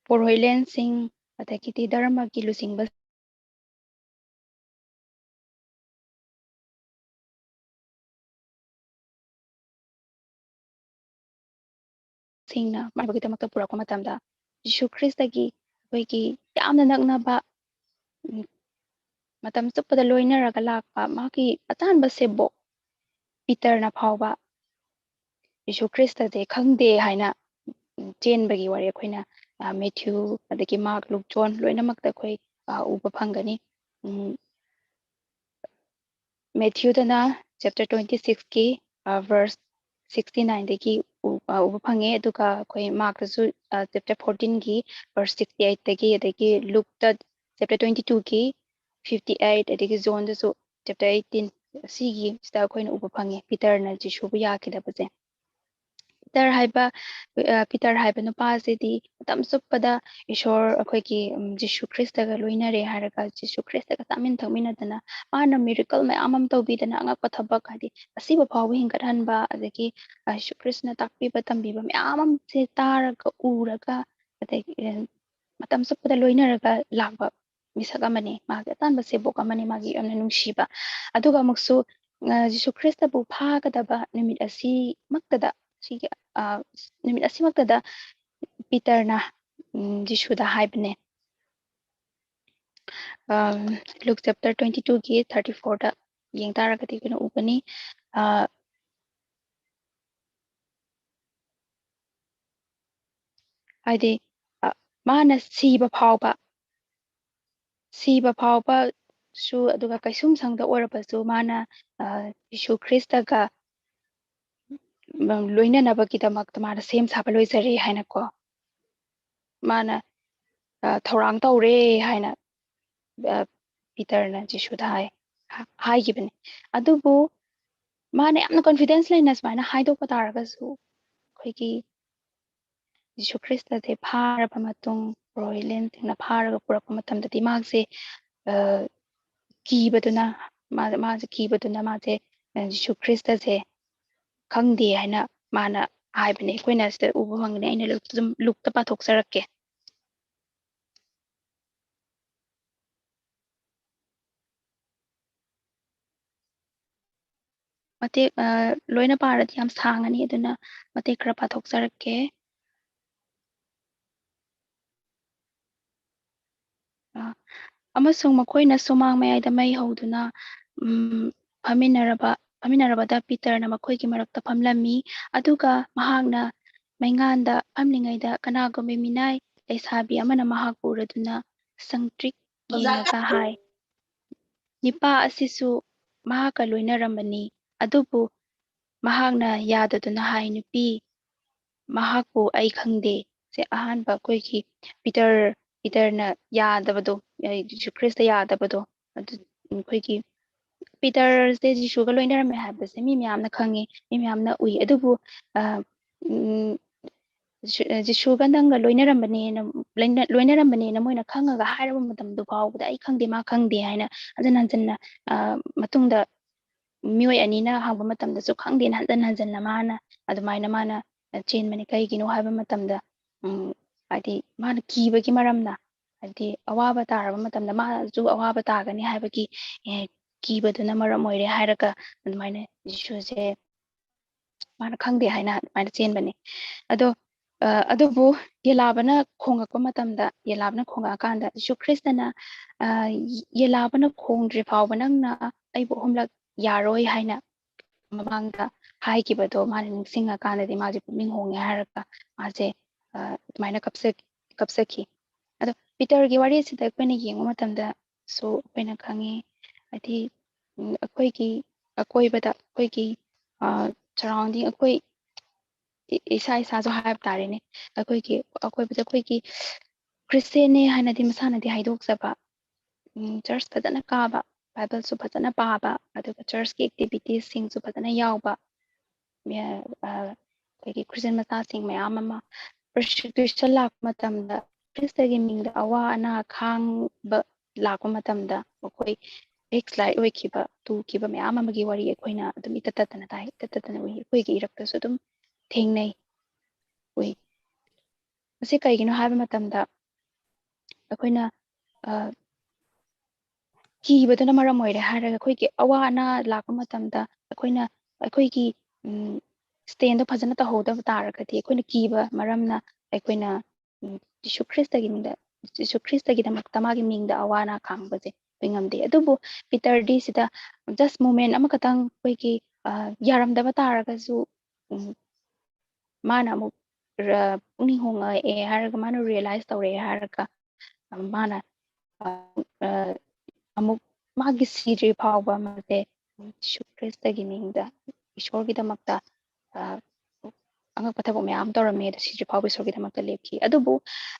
ꯄꯨꯔꯣꯏꯂꯦꯟꯁꯤꯡ, ꯑꯗꯒꯤꯗꯤ ꯙꯔꯃꯒꯤ ꯂꯨꯆꯤꯡꯕ ꯁꯤꯡꯅ ꯃꯥꯏꯕꯒꯤꯗꯃꯛꯇ ꯄꯨꯔꯛꯄ ꯃꯇꯝꯗ, ꯖꯤꯁꯨ ꯈ꯭ꯔꯤꯁꯇꯒꯤ ꯑꯩꯈꯣꯏꯒꯤ ꯌꯥꯝꯅ ꯅꯛꯅꯕ, ꯎꯝ, ꯃꯇꯝ ꯆꯨꯞꯄꯗ ꯂꯣꯏꯅꯔꯒ ꯂꯥꯛꯄ ꯃꯥꯒꯤ ꯑꯇꯥꯟꯕ ꯁꯦꯕꯣꯛ ꯄꯤꯇꯔꯅ ꯐꯥꯎꯕ ꯖꯤꯁꯨ ꯈ꯭ꯔꯤꯁꯇꯁꯦ ꯈꯪꯗꯦ ꯍꯥꯏꯅ, ꯎꯝ, ꯆꯦꯟꯕꯒꯤ ꯋꯥꯔꯤ ꯑꯩꯈꯣꯏꯅ, ꯑ, ꯃꯦꯊ꯭ꯌꯨ, ꯑꯗꯒꯤ ꯃꯥꯔꯛ, ꯂꯨꯛ, ꯖꯣꯟ ꯂꯣꯏꯅꯃꯛꯇ ꯑꯩꯈꯣꯏ, ꯑ, ꯎꯕ ꯐꯪꯒꯅꯤ꯫ ꯎꯝ, ꯃꯦꯊ꯭ꯌꯨꯗꯅ chapter twenty sixꯀꯤ, ꯑ, verse sixty nineꯗꯒꯤ ꯎ-, ꯑ, ꯎꯕ ꯐꯪꯉꯦ꯫ ꯑꯗꯨꯒ ꯑꯩꯈꯣꯏ ꯃꯥꯔꯛꯇꯁꯨ, ꯑ, chapter fourteenꯒꯤ verse sixty eightꯇꯒꯤ, ꯑꯗꯒꯤ ꯂꯨꯛꯇ chapter twenty twoꯒꯤ fifty eight, ꯑꯗꯒꯤ ꯖꯣꯟꯗꯁꯨ chapter eighteen, ꯁꯤꯒꯤ ꯁꯤꯗ ꯑꯩꯈꯣꯏꯅ ꯎꯕ ꯐꯪꯉꯦ ꯄꯤꯇꯔꯅ ꯖꯤꯁꯨꯕꯨ ꯌꯥꯈꯤꯗꯕꯁꯦ꯫ ꯄꯤꯇꯔ ꯍꯥꯏꯕ, ꯑ, ꯄꯤꯇꯔ ꯍꯥꯏꯕ ꯅꯨꯄꯥꯁꯤꯗꯤ ꯃꯇꯝ ꯆꯨꯞꯄꯗ ꯏꯁꯣꯔ ꯑꯩꯈꯣꯏꯒꯤ, ꯎꯝ, ꯖꯤꯁꯨ ꯈ꯭ꯔꯤꯁꯇꯒ ꯂꯣꯏꯅꯔꯦ ꯍꯥꯏꯔꯒ ꯖꯤꯁꯨ ꯈ꯭ꯔꯤꯁꯇꯒ ꯆꯥꯃꯤꯟ ꯊꯛꯃꯤꯟꯅꯗꯅ ꯃꯥꯅ miracle ꯃꯌꯥꯝ ꯑꯃ ꯇꯧꯕꯤꯗꯅ ꯑꯉꯛꯄ ꯊꯕꯛ ꯍꯥꯏꯗꯤ ꯑꯁꯤꯕ ꯐꯥꯎꯕ ꯍꯤꯡꯒꯠꯍꯟꯕ, ꯑꯗꯒꯤ, ꯑ, ꯖꯤꯁꯨ ꯈ꯭ꯔꯤꯁꯇꯅ ꯇꯥꯛꯄꯤꯕ ꯇꯝꯕꯤꯕ ꯃꯌꯥꯝ ꯑꯃꯁꯦ ꯇꯥꯔꯒ ꯎꯔꯒ ꯑꯗꯒꯤ, ꯑ, ꯃꯇꯝ ꯆꯨꯞꯄꯗ ꯂꯣꯏꯅꯔꯒ ꯂꯥꯛꯄ ꯃꯤꯁꯛ ꯑꯃꯅꯤ, ꯃꯥꯒꯤ ꯑꯇꯥꯟꯕ ꯁꯦꯕꯣꯛ ꯑꯃꯅꯤ, ꯃꯥꯒꯤ ꯌꯥꯝꯅ ꯅꯨꯡꯁꯤꯕ꯫ ꯑꯗꯨꯒ ꯑꯃꯨꯛꯁꯨ, ꯑ, ꯖꯤꯁꯨ ꯈ꯭ꯔꯤꯁꯇꯕꯨ ꯐꯥꯒꯗꯕ ꯅꯨꯃꯤꯠ ꯑꯁꯤꯃꯛꯇꯗ, ꯁꯤꯒꯤ, ꯑ, ꯅꯨꯃꯤꯠ ꯑꯁꯤꯃꯛꯇꯗ ꯄꯤꯇꯔꯅ ꯎꯝ, ꯖꯤꯁꯨꯗ ꯍꯥꯏꯕꯅꯦ꯫ ꯑꯝ, Luke chapter twenty two ꯒꯤ thirty four ꯗ ꯌꯦꯡ ꯇꯥꯔꯒꯗꯤ ꯑꯩꯈꯣꯏꯅ ꯎꯒꯅꯤ꯫ ꯑ, ꯍꯥꯏꯗꯤ, ꯑ, ꯃꯥꯅ ꯁꯤꯕ ꯐꯥꯎꯕ, ꯁꯤꯕ ꯐꯥꯎꯕꯁꯨ, ꯑꯗꯨꯒ ꯀꯩꯁꯨꯝꯁꯪꯗ ꯑꯣꯏꯔꯕꯁꯨ ꯃꯥꯅ, ꯑ, ꯖꯤꯁꯨ ꯈ꯭ꯔꯤꯁꯇꯒ, ꯎꯝ, ꯂꯣꯏꯅꯅꯕꯒꯤꯗꯃꯛꯇ ꯃꯥꯅ ꯁꯦꯝ ꯁꯥꯕ ꯂꯣꯏꯖꯔꯦ ꯍꯥꯏꯅꯀꯣ꯫ ꯃꯥꯅ, ꯑ, ꯊꯧꯔꯥꯡ ꯇꯧꯔꯦ ꯍꯥꯏꯅ, ꯑ, ꯄꯤꯇꯔꯅ ꯖꯤꯁꯨꯗ ꯍꯥꯏ, ꯍꯥ-, ꯍꯥꯏꯈꯤꯕꯅꯤ꯫ ꯑꯗꯨꯕꯨ ꯃꯥꯅ ꯌꯥꯝꯅ confidence ꯂꯩꯅ ꯁꯨꯃꯥꯏꯅ ꯍꯥꯏꯗꯣꯛꯄ ꯇꯥꯔꯒꯁꯨ, ꯑꯩꯈꯣꯏꯒꯤ ꯖꯤꯁꯨ ꯈ꯭ꯔꯤꯁꯇꯁꯦ ꯐꯥꯔꯕ ꯃꯇꯨꯡ, ꯔꯣꯌꯦꯂꯦꯟꯁꯤꯡꯅ ꯐꯥꯔꯒ ꯄꯨꯔꯛꯄ ꯃꯇꯝꯗꯗꯤ ꯃꯍꯥꯛꯁꯦ, ꯑ, ꯀꯤꯕꯗꯨꯅ, ꯃꯥ-, ꯃꯥꯁꯦ ꯀꯤꯕꯗꯨꯅ ꯃꯥꯁꯦ, ꯑ, ꯖꯤꯁꯨ ꯈ꯭ꯔꯤꯁꯇꯁꯦ ꯈꯪꯗꯦ ꯍꯥꯏꯅ ꯃꯥꯅ ꯍꯥꯏꯕꯅꯦ꯫ ꯑꯩꯈꯣꯏꯅ ꯁꯤꯗ ꯎꯕ ꯐꯪꯒꯅꯤ꯫ ꯑꯩꯅ ꯂꯨꯛꯇ ꯑꯗꯨꯝ, ꯂꯨꯛꯇ ꯄꯥꯊꯣꯛꯆꯔꯛꯀꯦ꯫ ꯃꯇꯦꯛ, ꯑ, ꯂꯣꯏꯅ ꯄꯥꯔꯗꯤ ꯌꯥꯝ ꯁꯥꯡꯉꯅꯤ, ꯑꯗꯨꯅ ꯃꯇꯦꯛ ꯈꯔ ꯄꯥꯊꯣꯛꯆꯔꯛꯀꯦ꯫ ꯑ, "ꯑꯃꯁꯨꯡ ꯃꯈꯣꯏꯅ ꯁꯨꯃꯥꯡ ꯃꯌꯥꯏꯗ ꯃꯩ ꯍꯧꯗꯨꯅ, ꯎꯝ, ꯐꯝꯃꯤꯟꯅꯔꯕ, ꯐꯝꯃꯤꯟꯅꯔꯕꯗ ꯄꯤꯇꯔꯅ ꯃꯈꯣꯏꯒꯤ ꯃꯔꯛꯇ ꯐꯝꯂꯝꯃꯤ꯫ ꯑꯗꯨꯒ ꯃꯍꯥꯛꯅ ꯃꯩꯉꯥꯟꯗ ꯐꯝꯂꯤꯉꯩꯗ ꯀꯅꯥꯒꯨꯝꯕꯤ ꯃꯤꯅꯥꯏ ꯂꯩꯁꯥꯕꯤ ꯑꯃꯅ ꯃꯍꯥꯛꯄꯨ ꯎꯔꯗꯨꯅ ꯁꯪꯇ꯭ꯔꯤꯛ ꯌꯦꯡꯉꯒ ꯍꯥꯏ, 'ꯅꯤꯄꯥ ꯑꯁꯤꯁꯨ ꯃꯍꯥꯛꯀ ꯂꯣꯏꯅꯔꯝꯕꯅꯤ, ꯑꯗꯨꯕꯨ ꯃꯍꯥꯛꯅ ꯌꯥꯗꯗꯨꯅ ꯍꯥꯏ, ꯅꯨꯄꯤ, ꯃꯍꯥꯛꯄꯨ ꯑꯩ ꯈꯪꯗꯦ.' ꯁꯦ ꯑꯍꯥꯟꯕ ꯑꯩꯈꯣꯏꯒꯤ ꯄꯤꯇꯔ, ꯄꯤꯇꯔꯅ ꯌꯥꯗꯕꯗꯣ, ꯑ, ꯖꯤꯁꯨ ꯈ꯭ꯔꯤꯁꯇ ꯌꯥꯗꯕꯗꯣ, ꯑꯗꯨ ꯑꯩꯈꯣꯏꯒꯤ ꯄꯤꯇꯔꯁꯦ ꯖꯤꯁꯨꯒ ꯂꯣꯏꯅꯔꯝꯃꯦ ꯍꯥꯏꯕꯁꯦ ꯃꯤ ꯃꯌꯥꯝꯅ ꯈꯪꯉꯤ, ꯃꯤ ꯃꯌꯥꯝꯅ ꯎꯏ꯫ ꯑꯗꯨꯕꯨ, ꯑ, ꯎꯝ, ꯖꯤꯁꯨ-, ꯖꯤꯁꯨꯒ ꯅꯪꯒ ꯂꯣꯏꯅꯔꯝꯕꯅꯦꯅ, ꯂꯣꯏꯅ-, ꯂꯣꯏꯅꯔꯝꯕꯅꯦꯅ ꯃꯣꯏꯅ ꯈꯪꯉꯒ ꯍꯥꯏꯔꯕ ꯃꯇꯝꯗꯨ ꯐꯥꯎꯕꯗ "ꯑꯩ ꯈꯪꯗꯦ, ꯃꯥ ꯈꯪꯗꯦ" ꯍꯥꯏꯅ ꯍꯟꯖꯤꯟ ꯍꯟꯖꯤꯟꯅ, ꯑ, ꯃꯇꯨꯡꯗ ꯃꯤꯑꯣꯏ ꯑꯅꯤꯅ ꯍꯪꯕ ꯃꯇꯝꯗꯁꯨ "ꯈꯪꯗꯦꯅ" ꯍꯟꯖꯤꯟ ꯍꯟꯖꯤꯟꯅ ꯃꯥꯅ ꯑꯗꯨꯃꯥꯏꯅ ꯃꯥꯅ ꯆꯦꯟꯕꯅꯤ꯫ ꯀꯩꯒꯤꯅꯣ ꯍꯥꯏꯕ ꯃꯇꯝꯗ, ꯎꯝ, ꯍꯥꯏꯗꯤ ꯃꯥꯅ ꯀꯤꯕꯒꯤ ꯃꯔꯝꯅ, ꯍꯥꯏꯗꯤ ꯑꯋꯥꯕ ꯇꯥꯔꯕ ꯃꯇꯝꯗ ꯃꯥꯁꯨ ꯑꯋꯥꯕ ꯇꯥꯒꯅꯤ ꯍꯥꯏꯕꯒꯤ, ꯑꯦ, ꯀꯤꯕꯗꯨꯅ ꯃꯔꯝ ꯑꯣꯏꯔꯦ ꯍꯥꯏꯔꯒ ꯑꯗꯨꯃꯥꯏꯅ ꯖꯤꯁꯨꯁꯦ ꯃꯥꯅ ꯈꯪꯗꯦ ꯍꯥꯏꯅ ꯑꯗꯨꯃꯥꯏꯅ ꯆꯦꯟꯕꯅꯤ꯫ ꯑꯗꯣ ꯑ, ꯑꯗꯨꯕꯨ ꯌꯦꯂꯥꯕꯅ ꯈꯣꯡꯉꯛꯄ ꯃꯇꯝꯗ, ꯌꯦꯂꯥꯕꯅ ꯈꯣꯡꯉꯛꯑꯀꯥꯟꯗ, "ꯖꯤꯁꯨ ꯈ꯭ꯔꯤꯁꯇꯅ, ꯑ, ꯌꯦꯂꯥꯕꯅ ꯈꯣꯡꯗ꯭ꯔꯤ ꯐꯥꯎꯕ ꯅꯪꯅ ꯑꯩꯕꯨ ꯑꯍꯨꯝꯂꯛ ꯌꯥꯔꯣꯏ" ꯍꯥꯏꯅ ꯃꯃꯥꯡꯗ ꯍꯥꯏꯈꯤꯕꯗꯣ ꯃꯥꯅ ꯅꯤꯡꯁꯤꯡꯉꯀꯥꯟꯗꯗꯤ ꯃꯥꯁꯦ ꯄꯨꯛꯅꯤꯡ ꯍꯣꯡꯉꯦ ꯍꯥꯏꯔꯒ ꯃꯥꯁꯦ, ꯑ, ꯑꯗꯨꯃꯥꯏꯅ ꯀꯞꯆ-, ꯀꯞꯆꯈꯤ꯫ ꯑꯗꯣ ꯄꯤꯇꯔꯒꯤ ꯋꯥꯔꯤꯁꯤꯗ ꯑꯩꯈꯣꯏꯅ ꯌꯦꯡꯕ ꯃꯇꯝꯗꯁꯨ ꯑꯩꯈꯣꯏꯅ ꯈꯪꯉꯤ, ꯍꯥꯏꯗꯤ, ꯎꯝ, ꯑꯩꯈꯣꯏꯒꯤ ꯑꯀꯣꯏꯕꯗ, ꯑꯩꯈꯣꯏꯒꯤ, ꯑ, surrounding, ꯑꯩꯈꯣꯏ ꯏ-, ꯏꯁꯥ ꯏꯁꯥꯁꯨ ꯍꯥꯏꯕ ꯇꯥꯔꯦꯅꯦ, ꯑꯩꯈꯣꯏꯒꯤ ꯑꯀꯣꯏꯕꯗ ꯑꯩꯈꯣꯏꯒꯤ ꯈ꯭ꯔꯤꯁꯇꯦꯟꯅꯦ ꯍꯥꯏꯅꯗꯤ ꯃꯁꯥꯅꯗꯤ ꯍꯥꯏꯗꯣꯛꯆꯕ, ꯎꯝ, ꯆꯔꯆ ꯐꯖꯅ ꯀꯥꯕ, ꯕꯥꯏꯕꯜꯁꯨ ꯐꯖꯅ ꯄꯥꯕ, ꯑꯗꯨꯒ ꯆꯔꯆꯀꯤ activities ꯁꯤꯡꯁꯨ ꯐꯖꯅ ꯌꯥꯎꯕ, ꯃꯤꯌ-, ꯑ, ꯑꯩꯈꯣꯏꯒꯤ ꯈ꯭ꯔꯤꯁꯇꯦꯟ ꯃꯆꯥꯁꯤꯡ ꯃꯌꯥꯝ ꯑꯃ persecution ꯂꯥꯛꯄ ꯃꯇꯝꯗ ꯈ꯭ꯔꯤꯁꯇꯒꯤ ꯃꯤꯡꯗ ꯑꯋꯥ ꯑꯅꯥ ꯈꯥꯡꯕ ꯂꯥꯛꯄ ꯃꯇꯝꯗ ꯃꯈꯣꯏ backslide ꯑꯣꯏꯈꯤꯕ, ꯇꯨꯈꯤꯕ ꯃꯌꯥꯝ ꯑꯃꯒꯤ ꯋꯥꯔꯤ ꯑꯩꯈꯣꯏꯅ ꯑꯗꯨꯝ ꯏꯇꯠ ꯇꯠꯇꯅ ꯇꯥꯏ, ꯏꯇꯠ ꯇꯠꯇꯅ ꯎꯏ꯫ ꯑꯩꯈꯣꯏꯒꯤ ꯏꯔꯛꯇꯁꯨ ꯑꯗꯨꯝ ꯊꯦꯡꯅꯩ, ꯎꯏ꯫ ꯃꯁꯤ ꯀꯩꯒꯤꯅꯣ ꯍꯥꯏꯕ ꯃꯇꯝꯗ ꯑꯩꯈꯣꯏꯅ, ꯑ, ꯀꯤꯕꯗꯨꯅ ꯃꯔꯝ ꯑꯣꯏꯔꯦ ꯍꯥꯏꯔꯒ ꯑꯩꯈꯣꯏꯒꯤ ꯑꯋꯥ ꯑꯅꯥ ꯂꯥꯛꯄ ꯃꯇꯝꯗ ꯑꯩꯈꯣꯏꯅ, ꯑꯩꯈꯣꯏꯒꯤ, ꯎꯝ, stand ꯗꯣ ꯐꯖꯅ ꯇꯧꯍꯧꯗꯕ ꯇꯥꯔꯒꯗꯤ ꯑꯩꯈꯣꯏꯅ ꯀꯤꯕ ꯃꯔꯝꯅ ꯑꯩꯈꯣꯏꯅ, ꯎꯝ, ꯖꯤꯁꯨ ꯈ꯭ꯔꯤꯁꯇꯒꯤ ꯃꯤꯡꯗ, ꯖꯤꯁꯨ ꯈ꯭ꯔꯤꯁꯇꯒꯤꯗꯃꯛꯇ ꯃꯥꯒꯤ ꯃꯤꯡꯗ ꯑꯋꯥ ꯑꯅꯥ ꯈꯥꯡꯕꯁꯦ ꯑꯩꯈꯣꯏ ꯉꯝꯗꯦ꯫ ꯑꯗꯨꯕꯨ ꯄꯤꯇꯔꯗꯤ ꯁꯤꯗ just moment ꯑꯃꯈꯛꯇꯪ ꯑꯩꯈꯣꯏꯒꯤ, ꯑ, ꯌꯥꯔꯝꯗꯕ ꯇꯥꯔꯒꯁꯨ, ꯎꯝ, ꯃꯥꯅ ꯑꯃꯨꯛ ꯔ-, ꯄꯨꯛꯅꯤꯡ ꯍꯣꯡꯉꯛꯑꯦ ꯍꯥꯏꯔꯒ, ꯃꯥꯅ realize ꯇꯧꯔꯛꯑꯦ ꯍꯥꯏꯔꯒ, ꯑ, ꯃꯥꯅ, ꯑ, ꯑ, ꯑꯃꯨꯛ ꯃꯥꯒꯤ ꯁꯤꯗ꯭ꯔꯤ ꯐꯥꯎꯕ ꯃꯥꯁꯦ ꯖꯤꯁꯨ ꯈ꯭ꯔꯤꯁꯇꯒꯤ ꯃꯤꯡꯗ ꯏꯁꯣꯔꯒꯤꯗꯃꯛꯇ, ꯑ, ꯑꯉꯛꯄ ꯊꯕꯛ ꯃꯌꯥꯝ ꯇꯧꯔꯝꯃꯦ, ꯑꯗꯣ ꯁꯤꯗ꯭ꯔꯤ ꯐꯥꯎꯕ ꯏꯁꯣꯔꯒꯤꯗꯃꯛꯇ ꯂꯦꯞꯈꯤ꯫ ꯑꯗꯨꯕꯨ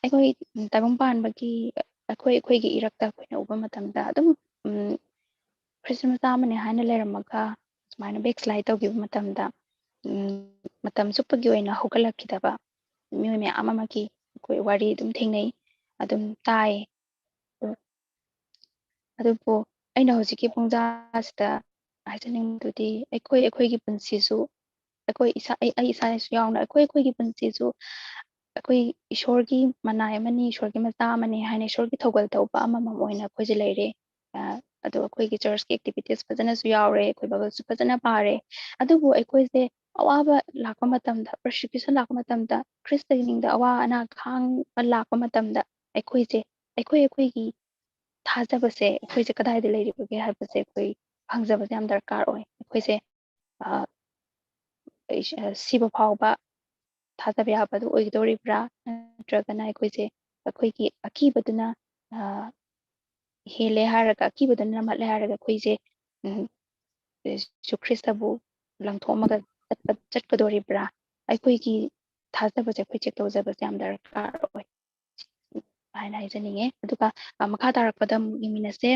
ꯑꯩꯈꯣꯏ ꯇꯥꯏꯕꯪ ꯄꯥꯟꯕꯒꯤ ꯑꯩꯈꯣꯏ, ꯑꯩꯈꯣꯏꯒꯤ ꯏꯔꯛꯇ ꯑꯩꯈꯣꯏꯅ ꯎꯕ ꯃꯇꯝꯗ ꯑꯗꯨꯝ, ꯎꯝ, ꯈ꯭ꯔꯤꯁꯇꯤꯌꯥꯟ ꯃꯆꯥ ꯑꯃꯅꯦ ꯍꯥꯏꯅ ꯂꯩꯔꯝꯃꯒ ꯁꯨꯃꯥꯏꯅ backslide ꯇꯧꯈꯤꯕ ꯃꯇꯝꯗ, ꯎꯝ, ꯃꯇꯝ ꯆꯨꯞꯄꯒꯤ ꯑꯣꯏꯅ ꯍꯧꯒꯠꯂꯛꯈꯤꯗꯕ ꯃꯤꯑꯣꯏ ꯃꯌꯥꯝ ꯑꯃꯒꯤ ꯑꯩꯈꯣꯏ ꯋꯥꯔꯤ ꯑꯗꯨꯝ ꯊꯦꯡꯅꯩ, ꯑꯗꯨꯝ ꯇꯥꯏ꯫ ꯑꯗꯨꯕꯨ ꯑꯩꯅ ꯍꯧꯖꯤꯛꯀꯤ ꯄꯨꯡꯖꯥꯁꯤꯗ ꯍꯥꯏꯖꯅꯤꯡꯕꯗꯨꯗꯤ ꯑꯩꯈꯣꯏ, ꯑꯩꯈꯣꯏꯒꯤ ꯄꯨꯟꯁꯤꯁꯨ, ꯑꯩꯈꯣꯏ ꯏꯁꯥ, ꯑꯩ, ꯑꯩ ꯏꯁꯥꯁꯨ ꯌꯥꯎꯅ ꯑꯩꯈꯣꯏ, ꯑꯩꯈꯣꯏꯒꯤ ꯄꯨꯟꯁꯤꯁꯨ ꯑꯩꯈꯣꯏ ꯏꯁꯣꯔꯒꯤ ꯃꯅꯥꯏ ꯑꯃꯅꯤ, ꯏꯁꯣꯔꯒꯤ ꯃꯆꯥ ꯑꯃꯅꯤ ꯍꯥꯏꯅ ꯏꯁꯣꯔꯒꯤ ꯊꯧꯒꯜ ꯇꯧꯕ ꯑꯃꯃꯝ ꯑꯣꯏꯅ ꯑꯩꯈꯣꯏꯁꯦ ꯂꯩꯔꯦ꯫ ꯑ, ꯑꯗꯣ ꯑꯩꯈꯣꯏꯒꯤ ꯆꯔꯆꯀꯤ activities ꯐꯖꯅꯁꯨ ꯌꯥꯎꯔꯦ, ꯑꯩꯈꯣꯏ ꯕꯥꯏꯕꯜꯁꯨ ꯐꯖꯅ ꯄꯥꯔꯦ꯫ ꯑꯗꯨꯕꯨ ꯑꯩꯈꯣꯏꯁꯦ, ꯑꯋꯥꯕ ꯂꯥꯛꯄ ꯃꯇꯝꯗ, persecution ꯂꯥꯛꯄ ꯃꯇꯝꯗ, ꯈ꯭ꯔꯤꯁꯇꯒꯤ ꯅꯤꯡꯗ ꯑꯋꯥ ꯑꯅꯥ ꯈꯥꯡꯕ ꯂꯥꯛꯄ ꯃꯇꯝꯗ, ꯑꯩꯈꯣꯏꯁꯦ, ꯑꯩꯈꯣꯏ, ꯑꯩꯈꯣꯏꯒꯤ ꯊꯥꯖꯕꯁꯦ ꯑꯩꯈꯣꯏꯁꯦ ꯀꯗꯥꯏꯗ ꯂꯩꯔꯤꯕꯒꯦ ꯍꯥꯏꯕꯁꯦ ꯑꯩꯈꯣꯏ ꯈꯪꯖꯕꯁꯦ ꯌꯥꯝ ꯗꯔꯀꯥꯔ ꯑꯣꯏ꯫ ꯑꯩꯈꯣꯏꯁꯦ, ꯑ, ꯏꯁ-, ꯑ, ꯁꯤꯕ ꯐꯥꯎꯕ ꯊꯥꯖꯕ ꯌꯥꯕꯗꯨ ꯑꯣꯏꯒꯗꯧꯔꯤꯕ꯭ꯔꯥ? ꯅꯠꯇ꯭ꯔꯒꯅ ꯑꯩꯈꯣꯏꯁꯦ, ꯑꯩꯈꯣꯏꯒꯤ ꯑꯀꯤꯕꯗꯨꯅ, ꯑ, ꯍꯦꯜꯂꯦ ꯍꯥꯏꯔꯒ, ꯑꯀꯤꯕꯗꯨꯅ ꯅꯝꯍꯠꯂꯦ ꯍꯥꯏꯔꯒ ꯑꯩꯈꯣꯏꯁꯦ, ꯎꯝ, ꯖꯤꯁꯨ ꯈ꯭ꯔꯤꯁꯇꯕꯨ ꯂꯪꯊꯣꯛꯑꯝꯃꯒ ꯆꯠꯄ, ꯆꯠꯀꯗꯧꯔꯤꯕ꯭ꯔꯥ? ꯑꯩꯈꯣꯏꯒꯤ ꯊꯥꯖꯕꯁꯦ ꯑꯩꯈꯣꯏ check ꯇꯧꯖꯕꯁꯦ ꯌꯥꯝ ꯗꯔꯀꯥꯔ ꯑꯣꯏ ꯍꯥꯏꯅ ꯍꯥꯏꯖꯅꯤꯡꯉꯦ꯫ ꯑꯗꯨꯒ, ꯑ, ꯃꯈꯥ ꯇꯥꯔꯛꯄꯗ ꯑꯃꯨꯛ ꯌꯦꯡꯃꯤꯟꯅꯁꯦ꯫